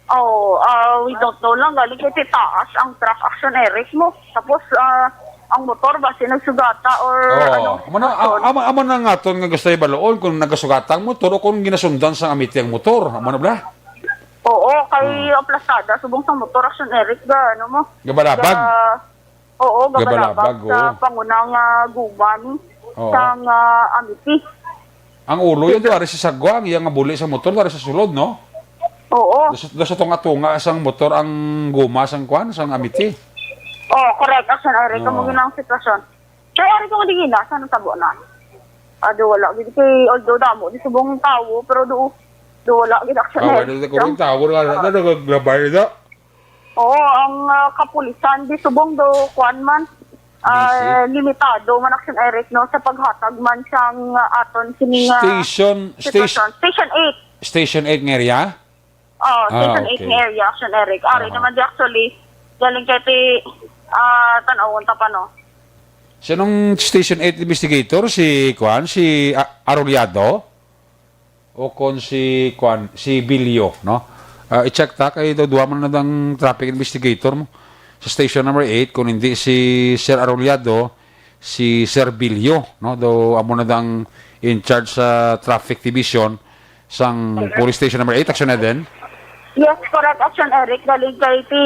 Oh, ah, we don't know lang, galing kay ti taas ang truck, Action Eric, mo. Tapos, ah, ang motor ba, sinugsugata or Oo. ano, Amo na, sitwasyon? am-, am-, amo na nga aton nga gusto ibaluon kung nagasugata ang motor o kung ginasundan sa Amity ang motor. Amo na bala? Oo, kay Hmm. aplastada, subong sa motor, Action Eric, ga, ano mo? Gabalabag? Ga-, oo, gabalabag Gabalabag, sa oo. pangunang, ah, guman Oo. sang, ah, Amity. Ang ulo yun, Ito. Ari sa sagwa, ang iyang buli sa motor, ari sa sulod, no? Oo. Doon sa, doon sa tunga-tunga sang motor ang guma sang kwan, sang Amity. Oh, correct. Action Eric, Oo. kamo gid ang sitwasyon. Pero ari ko di gina, saan ang tabo na? Ah, do wala. Gid kay, although damo, di subong tawo, pero do, do wala. Gid Action Ah, Eric. wala na ko rin tawo, wala na, nagaglabay na. Oo, ang, ah, kapulisan, di subong do, kuwan man, ah, Busy? limitado man, Action Eric, no, sa paghatag man sang, ah, aton sining, ah, Station, station, station. Station eight. Station eight nga area? Oh, Ah, Station eight okay. nga area, Action Eric. Ari Aha. naman di actually, galing kay ti, ah, tan-awon ta pa, no? Sinong Station eight investigator? Si, kuan, si A-, Arrollado? O kon si, kuan, si Bilyo, no? Ah, i-check ta, kay daw duha man na dang traffic investigator mo sa station number eight, kung hindi si Sir Arrollado, si Sir Bilyo, no? Daw amo na dang in charge sa traffic division sang police station number eight, Action Eden. Yes, correct, Action Eric. Galing kay ti,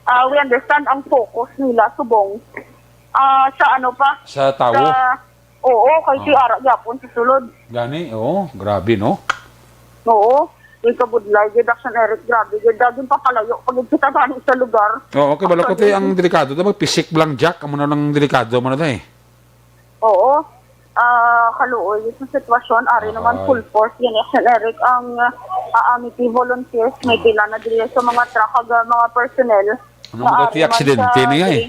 ah, we understand ang focus nila subong, ah, sa ano pa? Sa tawo? Sa, oo, kay ti Oo. ara gyapon sa sulod. Gani, oo, grabe, no? Oo. Yung kabudlay, gid, Action Eric, grabe, gid, daging papalayo pag kita gani sa lugar. Oo, kay balo ko, te, Actually, ang delikado, daw magpisik lang, Jack, amo na lang delikado, amo na, te. Oo. Ah, kaluoy sa sitwasyon, ari naman Ahay. full force yan, Action Eric, ang, ah, Amity volunteers, may Hmm. pila na diri sa mga truck, ag, ah, mga personnel. Ano nga ti aksidente niya, eh?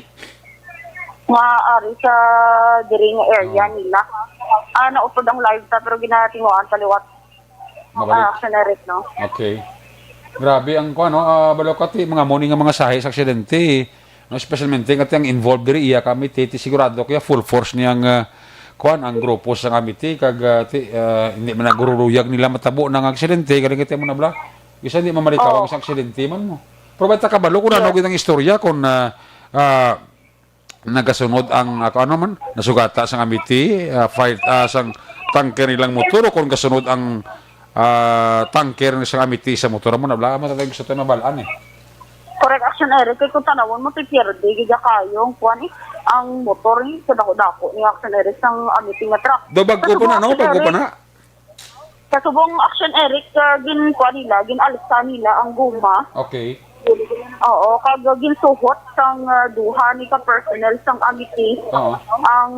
Nga ari sa diri nga area Oh. nila. Ah, naupod ang live ta, pero ginatinguan pa liwat. Mabalik. Ah, Action Eric, no? Okay. Grabe ang kuwan, no? Ah, balo ka ti, mga mo ni nga mga sahi sa aksidente, eh. No, especialmente nga ti ang involved diri, iya kami, ti, ti sigurado kaya full force niyang, ah, kuwan, ang grupo sa kami, ti, kag, ah, ti, ah, hindi man nagururuyag nila matabo ng aksidente, galing kaya mo na bala. Isa hindi mamalikaw Oo. ang sa aksidente man mo. Pero ba't kabalo kung ano Yes. gid ang istorya, kung, ah, ah, nagasunod ang, ako, ano man, nasugata sang amiti, ah, fight, ah, sang tanker nilang motor, o kung gasunod ang, ah, tanker sang amiti sa motor mo, nabla mo, tatay, gusto to na balaan, eh. Correct, Action Eric, kay kung tanawon mo, ti pierde gid kayo ang kuwan, eh, ang motor, eh, sa dako-dako ni Action Eric sang amiti nga truck. Do, bagko Sa pa na, no? Subo, Bagko pa Eric, na? Sa subong, Action Eric, ah, gin-, kuha nila, gin-alsa nila ang guma. Okay. Oo, kag ginsuhot sang, ah, duha ni ka personnel sang amiti Oo. ang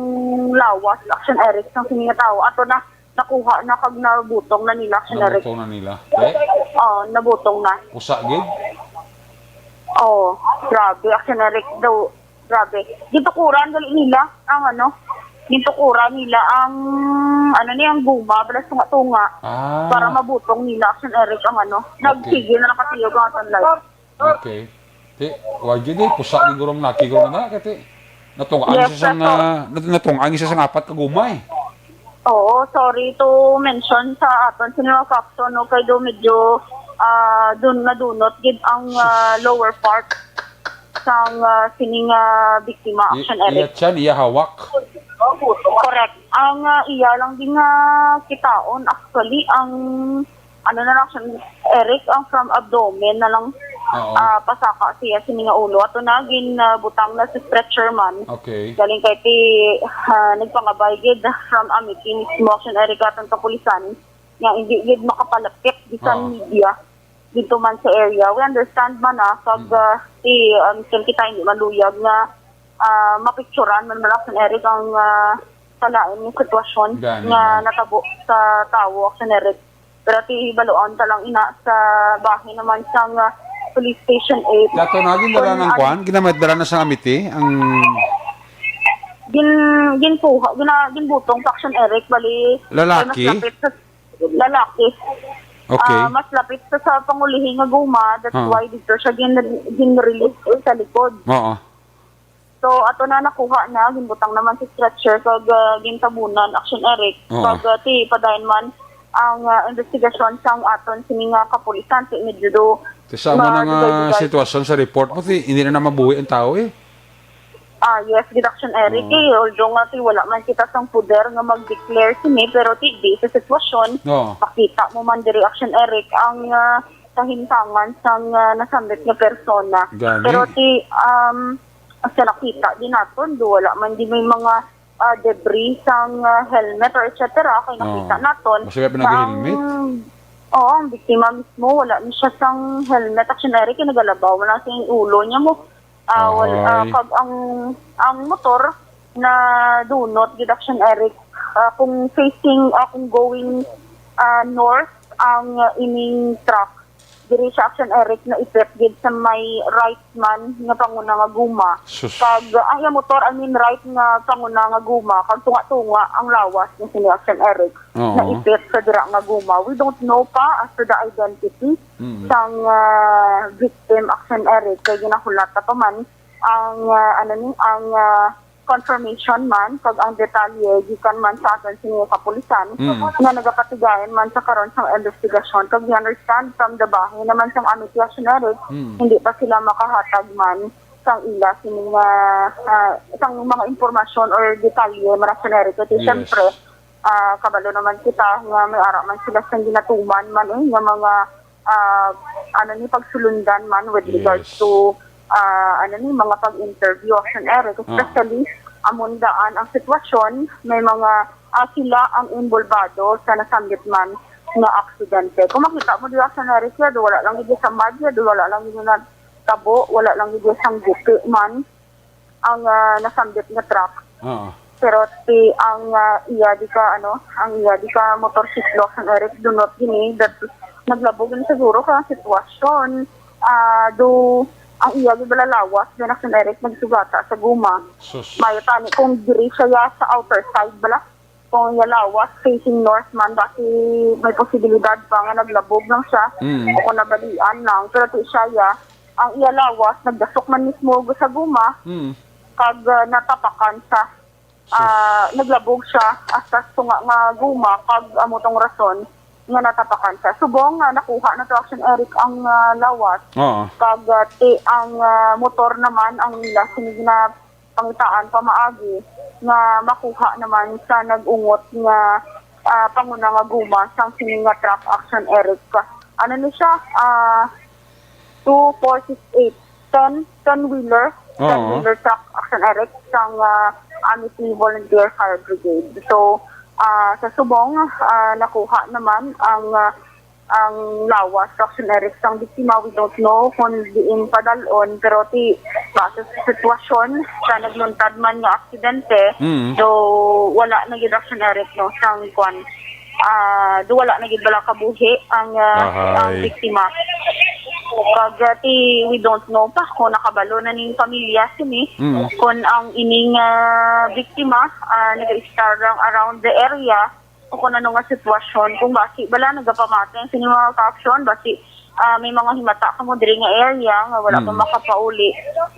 lawas, Action Eric, sang sini nga tawo. Ato na, nakuha na kag nabutong na nila, Action Eric. Nabutong na nila. Eh? Oo, nabutong na. Pusa gid? Oo, grabe, Action Eric. Daw, Grabe. Gintukuran gali nila ang ano, gintukuran nila ang, ano ni, ang guma, bala tunga-tunga. Ah. Para mabutong nila, Action Eric, ang ano. Okay. Nagsigil na nakatiyog ang atong live. Okay. Ti, wa gyud eh, pusa ni gurong laki gurong na, kay ti, natungaan Yes, siya sang, that's all. ah, nat-, natungaan siya sang apat ka guma eh. Oo, sorry to mention sa aton sa mga caption, no, kay do medyo, ah, dun, nadunot gid ang, ah, Sus. lower part sang, ah, sining, ah, biktima, I-, Action Eric. Iya tiyan, iya hawak. Correct. Ang, ah, iya lang din nga kitaon, actually, ang, ano na lang, Action Eric, ang from abdomen na lang, Oo. ah, pasaka siya sini nga ulo. Ato na, gin, ah, butang na sa stretcher man. Okay. Galing kay ti, ah, nagpangabay gid from Amity mismo, Action Eric, atong kapulisan, nga hindi gid makapalapit bisan Oo. media dito man sa area. We understand man, ah, pag, Mm. ah, si, um, still kita hindi maluyag nga, ah, mapicturan man, man, Action Eric, ang, ah, salain nga sitwasyon Gani nga man. natabo sa tawo, Action Eric. Pero ti baluan ta lang ina sa bahin naman sang, ah, Police Station eight. Dato na, gindala Kung ng an- kwan? Ginamit dala na sa Amity? Ang Gin-, ginkuha, gina-, ginbutong sa Action Eric, bali, Lalaki? mas lapit sa lalaki. Okay. Ah, mas lapit sa, sa pangulihi nga guma, that's Ah. why dito siya gin-, gin-release sa likod. Oo. So, ato na nakuha na, ginbutang naman sa stretcher, kag, ah, gintabunan, Action Eric. Oo. Kag, ah, ti, padayon man, ang, ah, investigasyon sang aton sini nga kapulisan, ti medyo do Ti sa amo na nga madugay-dugay. sitwasyon sa report mo, ti, hindi na, na mabuhi ang tao eh. Ah, yes, gid, Action Eric, Oo. eh. Although nga, ti, wala man kita sang poder nga mag-declare sini, pero ti, di sa sitwasyon, Oo. makita mo man diri, Action Eric, ang, ah, kahintangan sang, ah, nasambit nga persona. Gani. Pero ti, um, sa nakita din naton, do wala man din may mga, ah, debris sang, ah, helmet or et cetera kay nakita Oo. naton Basta may na ang, pinag-helmet? Oo, ang biktima mismo, wala ni siya sang helmet. Action Eric, kay nagalabaw man lang sa ulo niya mo. Ah, wal-, ah, Ay. kag ang, ang motor na dunot gid, Action Eric. Ah, kung facing, ah, kung going, ah, north ang, ah, ining truck, diri siya, Action Eric, naipit gid sa may right man nga panguna nga guma. Sus. Kag, ah, ang iyang motor, I mean, right nga panguna nga guma, kag tunga-tunga ang lawas ni sini, Action Eric. Oo. Naipit sa dira nga guma. We don't know pa as to the identity Mm. sang, ah, victim, Action Eric, kay ginahulat na pa man ang, ah, ano ni, ang, ah, confirmation man kag ang detalye gikan man sa aton sini kapulisan Mm. nga nagapatigayon man sa karon sang investigasyon. Kag we understand from the bahin naman sang amity Action Eric, Mm. hindi pa sila makahatag man sang ila sini nga, ah, sang mga impormasyon or detalye man Action Eric. Kay Yes. siyempre, ah, kabalo naman kita nga may ara man sila sang ginatuman man, eh, nga mga, ah, ano ni, pagsulundan man with regards Yes. to, ah, ano ni, mga pag-interview, Action Eric, Ah. especially amon daan ang sitwasyon, may mga, ah, sila ang involbado sa nasambit man nga aksidente. Kung makita mo di, Action Eric, ya, do wala lang gid sa mud, ya, do wala lang gid na tabo, wala lang gid sang guti man ang, ah, nasambit nga truck. Oo. Pero ti ang, ah, iya di ka, ano, ang iya di ka motorsiklo, Action Eric, do not gini, that naglabog gini siguro ka sitwasyon. Ah, do ang iya di bala lawas, do Action Eric, nagsugata sa guma. Sus. Mayo tani kung diri siya ya sa outer side bala. Kung iya lawas facing north man, basi may posibilidad pa nga naglabog lang siya Mm. o kung nabalian lang. Pero ti siya ya, ang iya lawas nagdasok man mismo sa guma, Mm. kag, ah, natapakan siya. Sus. Ah, naglabog siya hasta sa tunga nga guma, kag amo tong rason nga natapakan siya. Subong nga nakuha na to, Action Eric, ang, ah, lawas. Oo. Kag, ah, ti ang, ah, motor naman ang ila sini ginapangitaan pamaagi nga makuha naman sa nag-ungot nga, ah, panguna nga guma sang sini nga truck, Action Eric. Ano ni siya? Ah, two four six eight, ten, ten-wheeler, Oo. ten-wheeler truck, Action Eric, sang, ah, Amity Volunteer Fire Brigade. So, ah, sa subong, ah, nakuha naman ang, ah, ang lawas, Action Eric, sang biktima. We don't know kung diin padalon, pero ti, base sa sitwasyon sa nagluntad man nga aksidente, Mm. so, wala na gid, Action Eric, no, sang kwan. Ah, do wala na gid bala kabuhi ang, ah, Ahay. ang biktima. Kag, ah, ti, we don't know pa kung nakabalo na ning pamilya sini, Mm. kung ang ining, ah, biktima, ah, nag-istar lang around the area, o kung ano nga sitwasyon, kung basi bala nagapamati ang sini mga ka-action, basi, ah, may mga himata kamo diri nga area nga wala pa Mm. makapauli,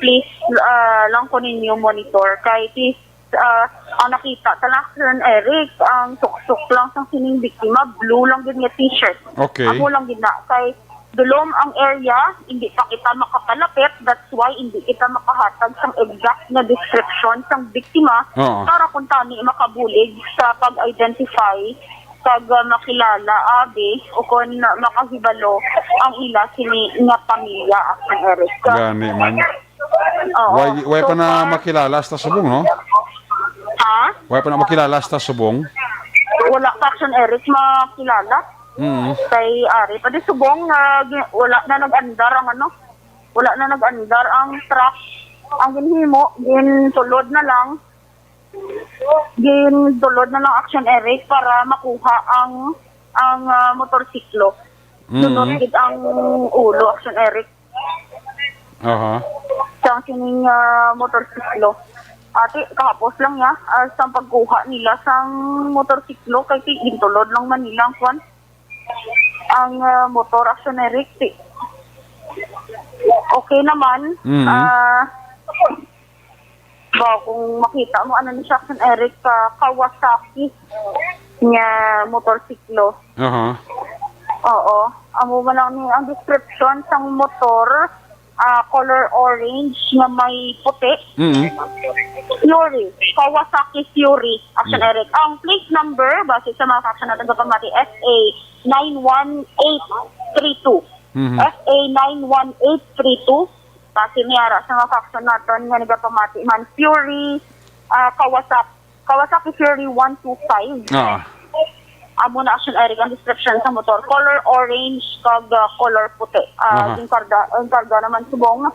please, ah, lang ko ninyo monitor. Kay ti, ah, ang nakita ta lang, Sir Eric, ang suksok lang sang sining biktima, blue lang gid nga t-shirt. Okay. Amo lang gid na, kay dulom ang area, hindi pa kita makapalapit, that's why hindi kita makahatag sang exact nga description sang biktima Oo. para kung tani makabulig sa pag-identify kag, ah, makilala abi o kon makahibalo ang ila sini nga pamilya, Action Eric. Gani man. Oo. Way, way So pa na far, makilala hasta subong, no? Ha? Way pa na makilala hasta subong. Wala pa, Action Eric, makilala. Mm. Kay ari pa di subong nga gi-, wala na nag-andar ang ano, wala na nag-andar ang truck. Ang ginhimo, gintulod na lang. Gintulod na lang, Action Eric, para makuha ang, ang, ah, motorsiklo. Mm. Dunot gid ang ulo, Action Eric. Aha. Sa sining, ah, motorsiklo. Ati, kahapos lang ya, ah, sa pagkuha nila sang motorsiklo, kay ti-, gintulod lang man nila ang kwan. Ang, ah, motor, Action Eric, ti-, okay naman. Mm. Ah, ba, kung makita mo, ano ni siya, Action Eric, ah, Kawasaki nga motorsiklo. Aha. Oo. Amo man lang ni ang description sang motor, ah, color orange nga may puti. Mm. Fury. Kawasaki Fury, Action Mm. Eric. Ang plate number, base sa mga ka-action naton nga pamati, S A nine one eight three two. Mhm. S A nine one eight three two. Base ni ara sa mga ka-action naton nga nagapamati man, Fury, ah, Kawasaki, Kawasaki Fury one two five. Ah. Amo na, Action Eric, ang description sa motor. Color orange kag, ah, color puti. Ah, Aha. Ginkarga, ang karga naman subong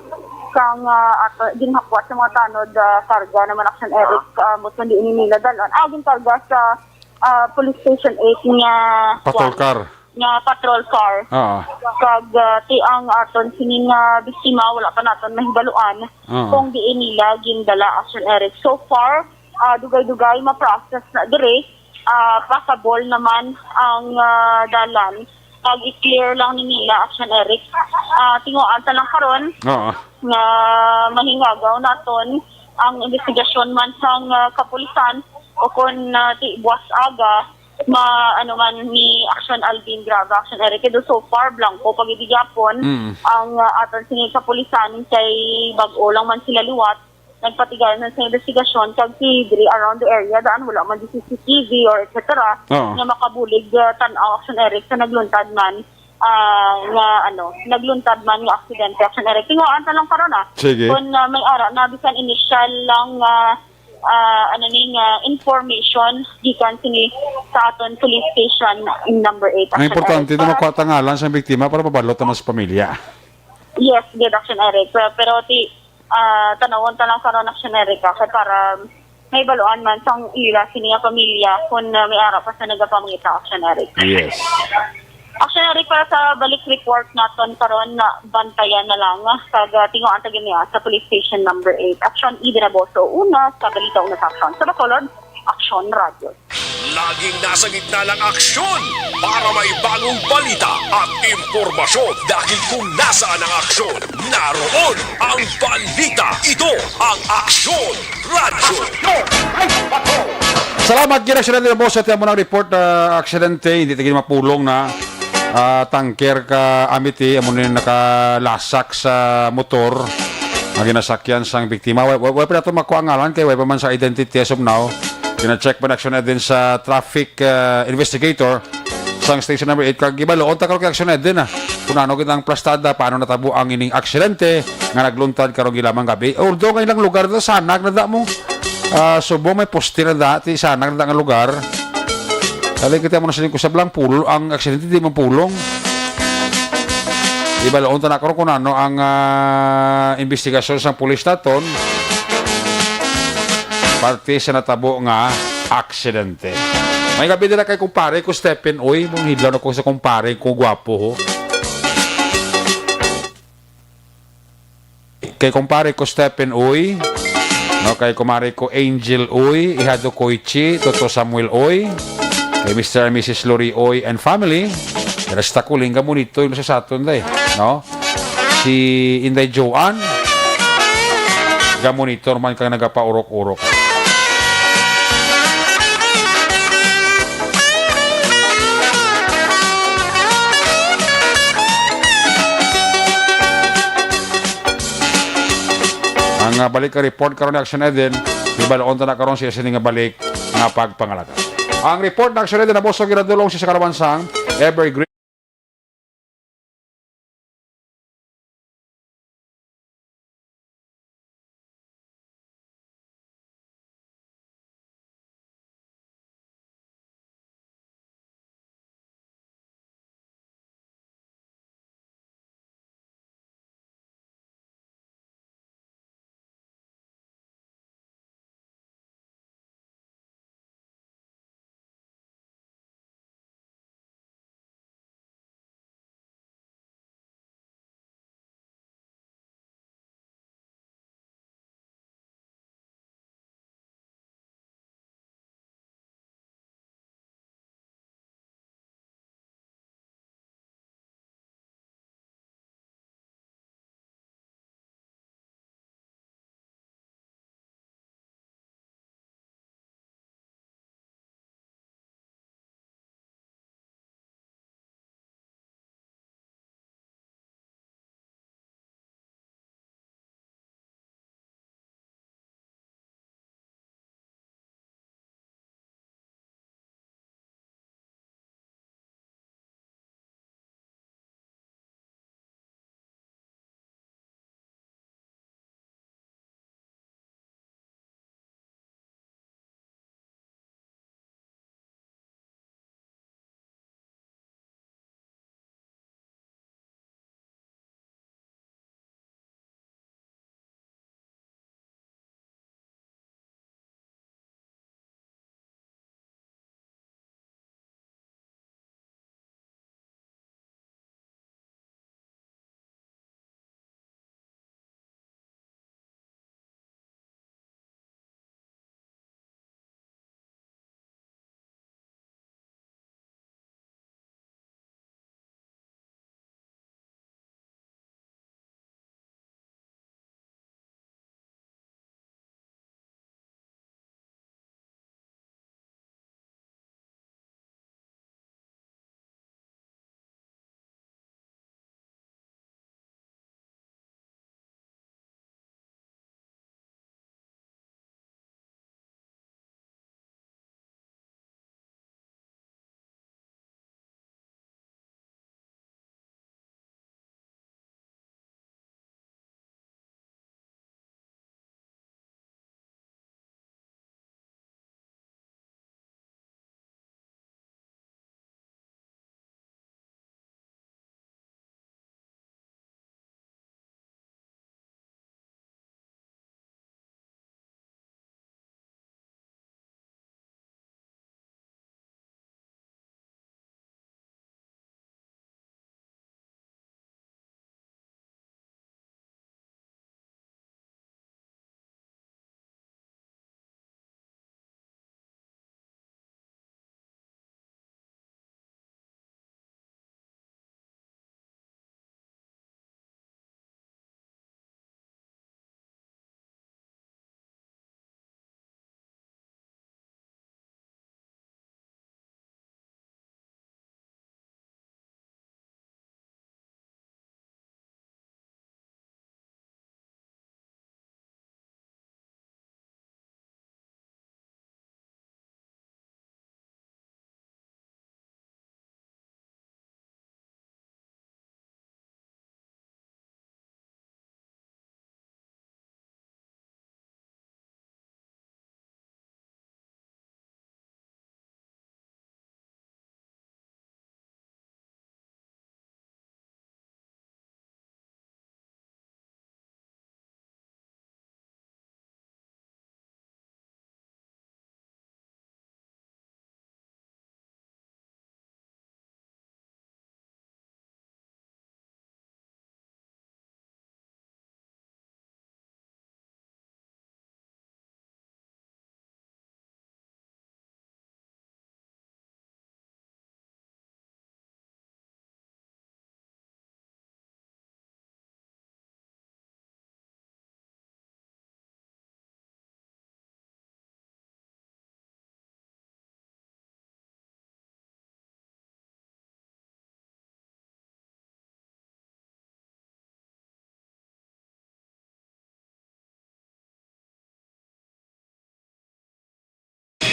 kang, ah, ato, ginhakwat sa mga tanod, ah, karga naman, Action Eric, ah, amo kundi ini nila dalon. Ah, ginkarga sa, ah, Police Station eight nga Patrol kwan, car. nga patrol car. Ah. Kag, ah, ti ang aton sini nga biktima, wala pa naton mahibaluan Ah. kung diin nila gindala, Action Eric. So far, ah, dugay-dugay ma-process na diri, ah, passable naman ang, ah, dalan. Pag i-clear lang ni nila, Action Eric. Ah, tinguhaan ta lang karon Oo. nga mahingagaw naton ang investigasyon man sang, ah, kapulisan o kon, ah, ti buwas aga ma-, ano man ni Action Alvin Graga, Action Eric, kay do so far blanco pa gid gihapon Mm. ang, ah, aton sini kapulisan kay bag-o lang man sila liwat. Nagpatigayon na sa investigasyon kag si diri around the area daan wala man di C C T V or et cetera Oo. nga makabulig, ah, tan-aw, Action Eric, sa nagluntad man, ah, nga, ano, nagluntad man nga aksidente, Action Eric. Tinguhaan ta lang karon, ah, Sige. kung, ah, may ara na bisan initial lang nga, ah, ano ni nga information gikan sini sa aton police station number eight, Ang Action importante Eric. na Para makuha ta ngalan sa biktima para mabalot naman sa pamilya. Yes, good, Action Eric. Pero, pero ti, ah, tanawon ta lang karon, Action Eric, ah, kay para may baluan man sang ila sini nga pamilya kung, ah, may ara pa sa nagapamangita, Action Eric. Yes. Action Eric, para sa balik report naton karon, na bantayan na lang, ah, kag, ah, tinguhaan ta gid niya sa police station number eight. Action, Eden Aboso, una sa balita, una sa aksyon. Sa Bacolod, Action Radio. Laging nasa gitna ng aksyon para may bagong balita at impormasyon, dahil kung nasaan ang aksyon, naroon ang balita. Ito ang Aksyon Radyo. Salamat gid, Action Eden Aboso, ti amo nang report, ah, aksidente, hindi ta gid mapulong na, ah, tanker ka amity, amo ni nakalasak sa motor nga ginasakyan sang biktima. Wa, wa, wa pa nato makuha ang ngalan kay wa pa man sa identity as of now. Gina-check pa ni Action Eden sa traffic, ah, investigator sang station number eight. Kag ibaluon ta karon kay Action Eden, ah, kung ano gid ang plastada, paano natabo ang ining aksidente nga nagluntad karong gilamang gabi. Although nga ilang lugar na, Sanag na da mo. Ah, subong may poste na da, ti Sanag na da nga lugar. Dali kita mo na siling ko sa blang pul-, ang aksidente di man pulong. Ibaluon ta na karon kung ano ang, ah, investigasyon sang pulis naton. Parte sa natabo nga aksidente. May gabi dira kay kumpare ko, Stephen, uy, mong hidlaw na ko sa kumpare ko, gwapo, ho. Kay kumpare ko, Stephen, uy. No, kay kumare ko, Angel, uy. Ihado Koichi, Toto Samuel, uy. Kay Mister and Missus Lori, uy, and family. Resta ko, lingga mo nito yung sa saton, day. No? Si Inday Joanne. Gamonitor man ka nagapaurok-urok. Ang, ah, balik ka report karon ni Action Eden, ibalon ta na karon siya sini nga balik nga pagpangalaga. Ang report na Action Eden, nabusog ginadulong siya sa kalawansang Evergreen.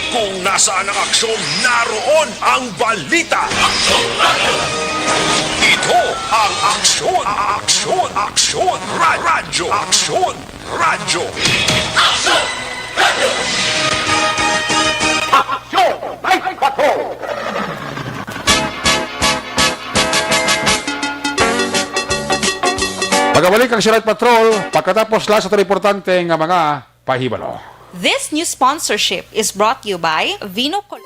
Kung nasaan ang aksyon, naroon ang balita. Ito ang Aksyon, Aksyon, Aksyon Ra-, Radyo, Aksyon Radyo. Aksyon! Night Patrol! Pagabalik ang Aksyon Night Patrol, pagkatapos lang sa mga importante nga mga pahibalo. This news sponsorship is brought to you by Vino Col-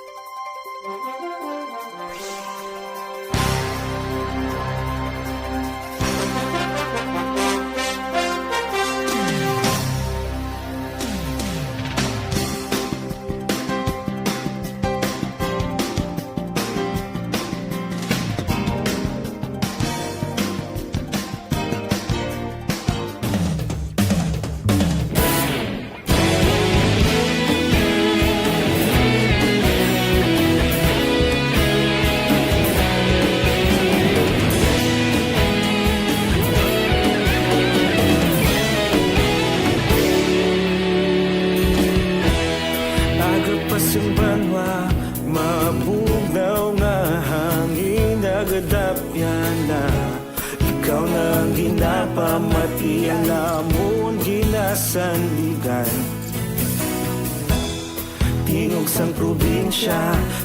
Aga pa sing banwa, mabugnaw nga hangin nagadapyan na. Ikaw na ang ginapamati, ang amon ginasandigan. Tingog sang probinsya,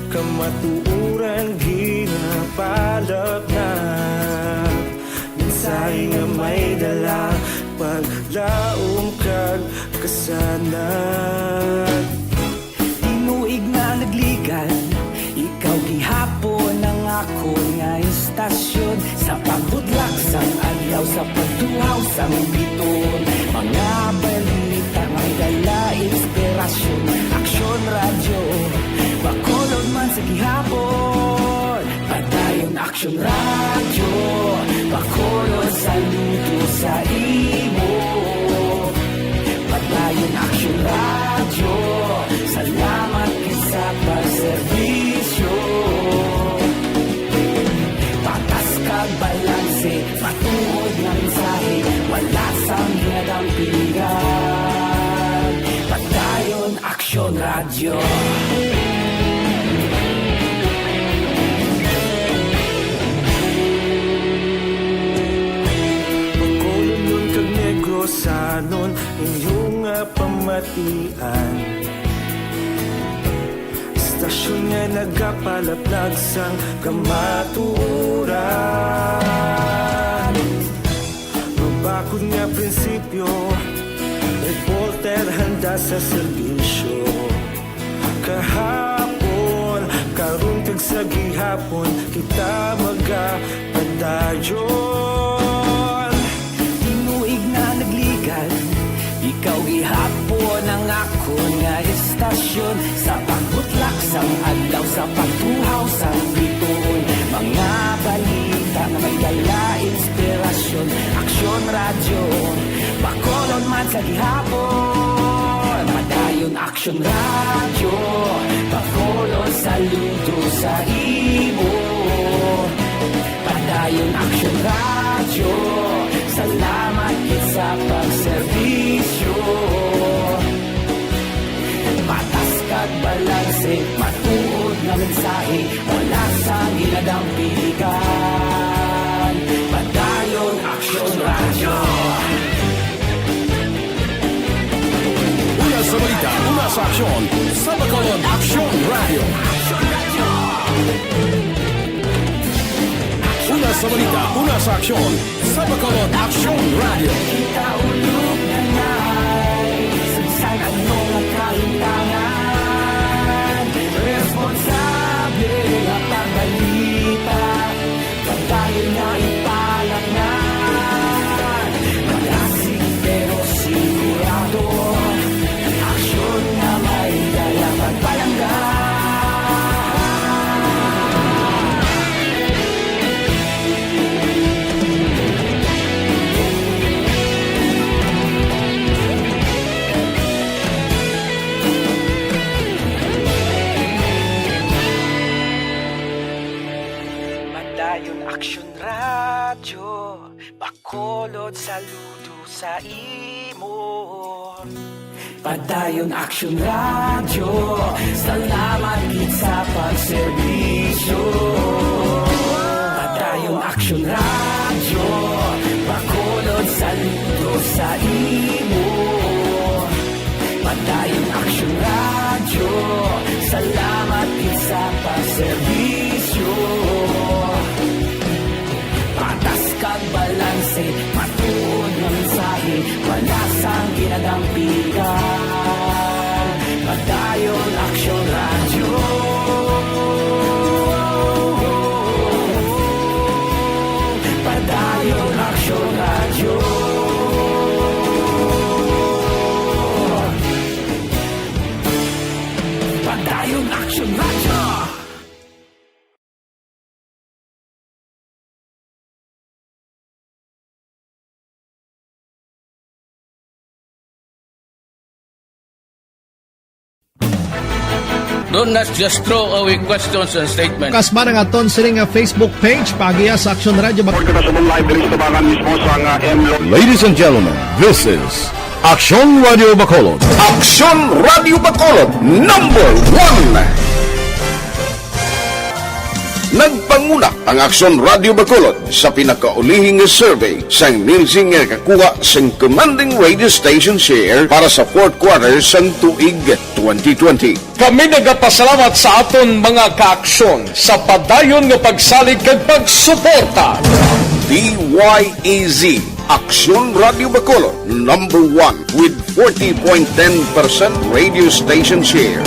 kamatuoran ginapalapnap. Mensahe nga may dala, paglaom kag kasanag. Tinuig na nagligan, ikaw gihapon ang akon nga istasyon. Sa pagbutlak sang adlaw, sa pagtuhaw sang biton, mga balita may dala inspirasyon. Aksyon Radyo, Bacolod man sa gihapon. Padayon Aksyon Radyo, Bacolod, saludo sa imo. Padayon Aksyon Radyo, salamat gid sa pagserbisyo. Patas kag balanse, matuod nga mensahe, wala sang ginadampingan. Padayon Aksyon Radyo. Bacolodnon kag Negrosanon, inyo nga pamatian. Istasyon nga nagapalaplag sang kamatuoran. Mabakod nga prinsipyo, reporter handa sa serbisyo. Kahapon, karon kag sa gihapon, kita magapadayon. Tinuig na nagligan, ikaw gihapon ang akon nga istasyon. Sa pagbutlak sang adlaw, sa pagtuhaw sang bituon, mga balita nga may dala inspirasyon. Aksyon Radyo, Bacolod man sa gihapon. Padayon Aksyon Radyo, Bacolod, saludo sa imo. Padayon Aksyon Radyo, salamat gid sa pagserbisyo. Patas kag balanse, matuod nga mensahe, wala sang ginadampingan. Padayon Aksyon Radyo. Una sa balita, una sa aksyon, sa Bacolod Aksyon Radyo. Una sa balita, una sa aksyon, sa Bacolod Aksyon Radyo. Kita ulog na ngay, sa bisan ano nga kalimtangan, responsable nga pagbalita. Padayon nga ipalaknad, malasig pero sigurado. Aksyon nga may dalang pagpalangga. Padayon Aksyon Radyo, Bacolod, saludo sa imo. Padayon Aksyon Radyo, salamat gid sa pagserbisyo. Padayon Aksyon Radyo, Bacolod, saludo sa imo. Padayon Aksyon Radyo, salamat gid sa pagserbisyo. Patas kag balanse, matuod nga mensahe, wala sang ginadampigan. Padayon Aksyon Radyo. Padayon Aksyon Radyo. Padayon Aksyon Radyo. Do not just throw away questions and statements. Kasma nga aton sini nga Facebook page, paagiha sa Aksyon Radyo Bac- Report ka sa Mong Live diri sa tabangan mismo sa nga M Lo- Ladies and gentlemen, this is Aksyon Radio Bacolod. Aksyon Radio Bacolod, number one. Nagpanguna ang Aksyon Radio Bacolod sa pinakaulihi nga survey sang Nielsen nga nakakuha sang commanding radio station share para sa fourth quarter sang tuig twenty twenty. Kami nagapasalamat sa aton mga kaaksyon sa padayon nga pagsalig kag pagsuporta. D Y E Z, Aksyon Radio Bacolod, number one with forty point ten percent radio station share.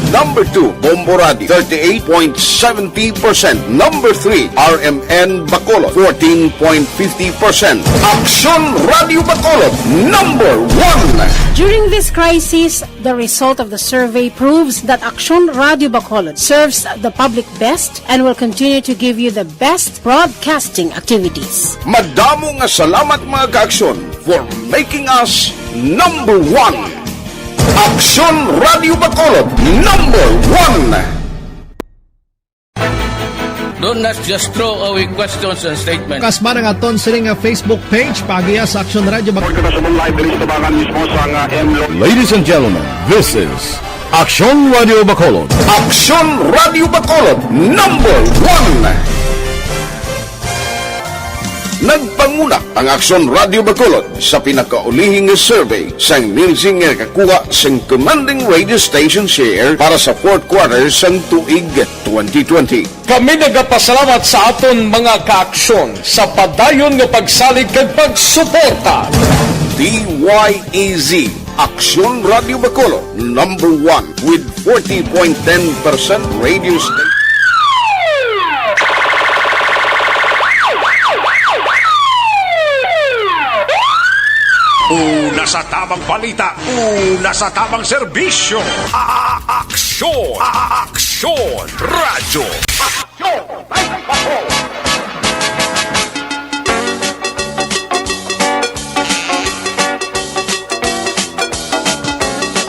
Number two, Bombo Radio, thirty-eight point seventy percent. Number three, R M N Bacolod, fourteen point fifty percent. Aksyon Radio Bacolod, number one. During this crisis, the result of the survey proves that Aksyon Radio Bacolod serves the public best and will continue to give you the best broadcasting activities. Madamo nga salamat, mga kaaksyon, for making us number one. Aksyon Radio Bacolod, number one. Do not just throw away questions and statements. Kasma nga aton sini nga Facebook page, paagiha sa Aksyon Radio Bac- Report ka sa Mong Live diri sa tabangan mismo sa nga M Lo- Ladies and gentlemen, this is Aksyon Radio Bacolod. Aksyon Radio Bacolod, number one. Nagpanguna ang Aksyon Radio Bacolod sa pinakaulihi nga survey sang Nielsen nga nakakuha sang commanding radio station share para sa fourth quarter sang tuig twenty twenty. Kami nagapasalamat sa aton mga kaaksyon sa padayon nga pagsalig kag pagsuporta. D Y E Z, Aksyon Radio Bacolod, number one with forty point ten percent radio station. Una sa tamang balita, una sa tamang serbisyo. A-, a-, aksyon, a-, a-, aksyon, radyo. Aksyon, may patrol.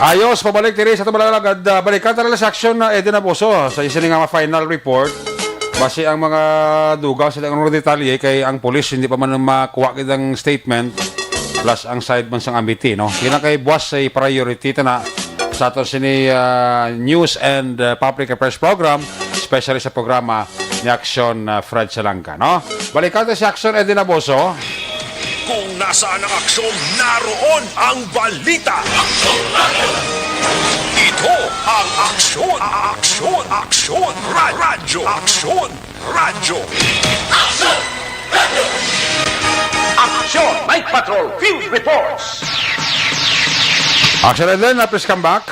Ayos, pabalik diri sa tumalalag at, ah, balikan ta na lang sa aksyon na Eden Abuso sa isa nga final report. Basi ang mga dugang sila ang mga detalye kay ang pulis hindi pa man makuha kitang statement plus ang side man sang amity, no? Kina kay buwas sa priority ta na sa ato sini, ah, news and, ah, public affairs program, especially sa programa ni Aksyon, ah, Fred Salangka, no? Balikan ta si Aksyon Eden Abuso. Kung nasaan ang aksyon, naroon ang balita. Ito ang aksyon, aksyon, aksyon, ra-, radyo, aksyon, radyo. Aksyon, Mike Patrol, Field Reports. Aksyon Eden, ah, please come back.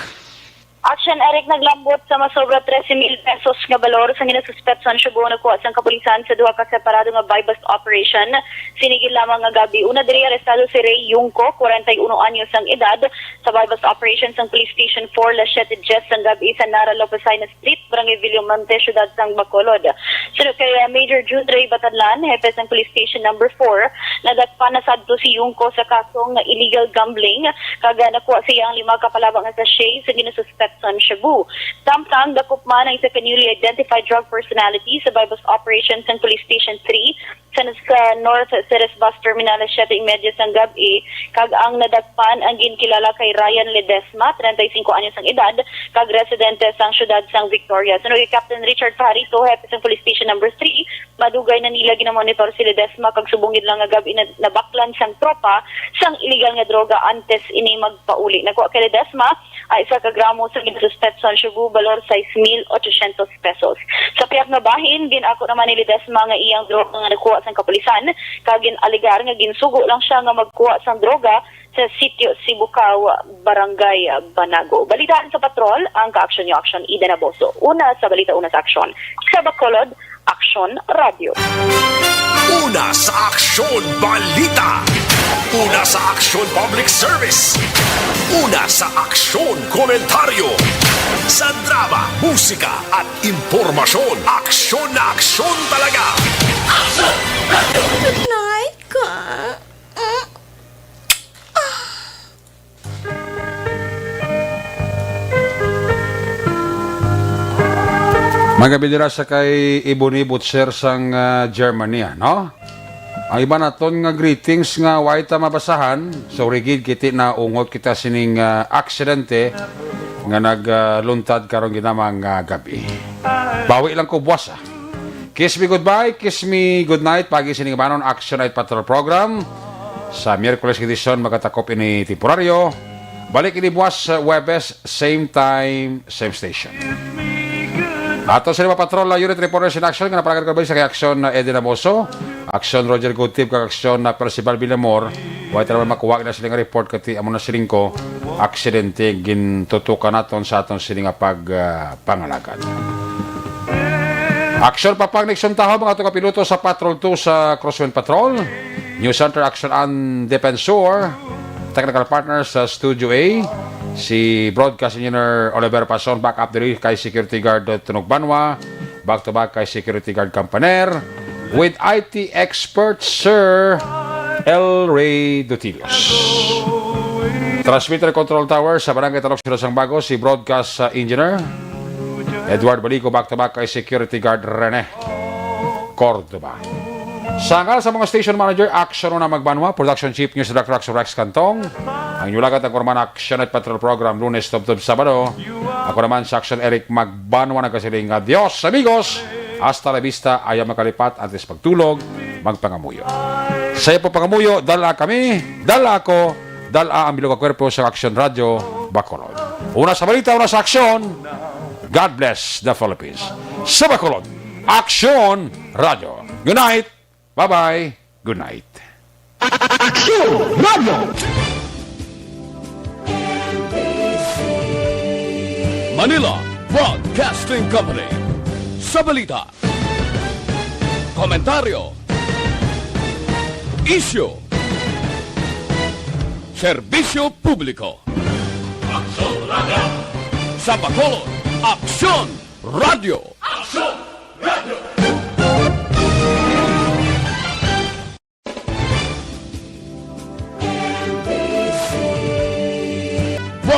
Action Eric, naglambot sa masobra trese mil pesos nga balor sang ginasuspetsahan shabu nakuha sang kapulisan sa duha ka separado nga buy-bust operation. Sinigil lamang nga gab-i una diri, arestado si Ray Yungko, kwarenta y uno anyos ang edad. Sa buy-bust operation sang Police Station four, las siete diez sang gab-i sa Nara Lopez Jaena Street, Barangay Villamonte, Siyudad sang Bacolod. Suno kay, ah, Major June Ray Batanlan, hepe sang Police Station Number four, nadakpan na sadto si Yungko sa kasong illegal gambling, kag, ah, nakuha siya ang lima ka palaba nga sachet sa ginasuspetsahan sang Shabu. Samtang dakop man ang isa ka newly identified drug personality sa buy-bust operation sang Police Station three sa, sa North Ceres Bus Terminal alas siyete y media sang gab-i, kag ang nadakpan ang ginkilala kay Ryan Ledesma, treinta y cinco anyos ang edad, kag residente sang siyudad sang Victoria. Suno kay Captain Richard Pajarito, hepe sang Police Station Number three, madugay na nila ginamonitor si Ledesma, kag subong gid lang nga gab-i na nabaklan sang tropa sang iligal nga droga antes ini magpauli. Nakuha kay Ledesma ang isa ka gramo sa ginasuspetson shabu, balor sais mil ochocientos pesos. Sa pihak nga bahin, gin-ako naman ni Ledesma nga iyang droga nga nakuha sang kapulisan, kag gin-alegar nga ginsugo lang siya nga magkuha sang droga sa sitio Sibukaw, Barangay Banago. Balitaan sa patrol ang ka-aksyon niyo, Aksyon Ida Naboso. Una sa balita, una sa aksyon. Sa Bacolod, Aksyon Radyo. Una sa aksyon, balita. Una sa aksyon, public service. Una sa aksyon, komentaryo. Sa drama, musika, at impormasyon, aksyon na aksyon talaga. Good night, ka. Mga bidira sa kay Ebony Butcher sang, ah, Germany, ah, no? Ang iba naton nga greetings nga wa ta mabasahan, sorry gid, kiti na ungot kita sining, ah, aksidente nga nagluntad karon ginamang, ah, gabi. Bawi lang ko buwas, ah. Kiss me goodbye, kiss me good night. Pagi sining banon, Action Night Patrol Program. Sa Miyerkules nga edisyon, magatakop ini temporaryo. Balik ini buwas, uh, Huwebes, same time, same station. Ato sa mga patrol, uh, unit reporters in action, nga napalagan ko ba sa kay Action na Eddie Namoso, Action Roger Gutib, kag Action na Percival Villamor. Wa ta naman makuha na sila nga report, kati amo na siling ko, aksidente, gintutukan naton sa aton sila nga pag, uh, pangalagad. Action Papang Nixon Taho, mga tuga piloto sa Patrol two sa Crosswind Patrol. News Center Action An Defensor. Technical partner sa Studio A, si Broadcast Engineer Oliver Pason. Backup diri kay Security Guard Tunog Banwa. Back to back kay Security Guard Campaner. With I T expert Sir El Rey Dutilios. Transmitter Control Tower sa Barangay Talok, Silo sang Bago, si Broadcast, uh, Engineer Edward Balico, back to back kay Security Guard Rene Cordoba. Sa ngalan sa mga station manager, Action Una Magbanwa, Production Chief, News Director, Action Rex Cantong, ang inyong lagad, ang Kurman Action at Patrol Program, Lunes tubtob Sabado. Ako naman sa Action, Eric Magbanwa, nagkasiling nga, "Adios, amigos! Hasta la vista, ayaw makalipat, antes pagtulog, magpangamuyo." Sa iyo po pangamuyo, dala kami, dala ako, dala ang bilog nga kwerpo sa Action Radio Bacolod. Una sa balita, una sa aksyon. God bless the Philippines. Sa Bacolod, Action Radio. Good night. Bye-bye. Good night. Action Radio. Manila Broadcasting Company. Sa balita, komentaryo, isyu, serbisyo publiko. Action Radio. Sa Bacolod, Action Radio. Action Radio.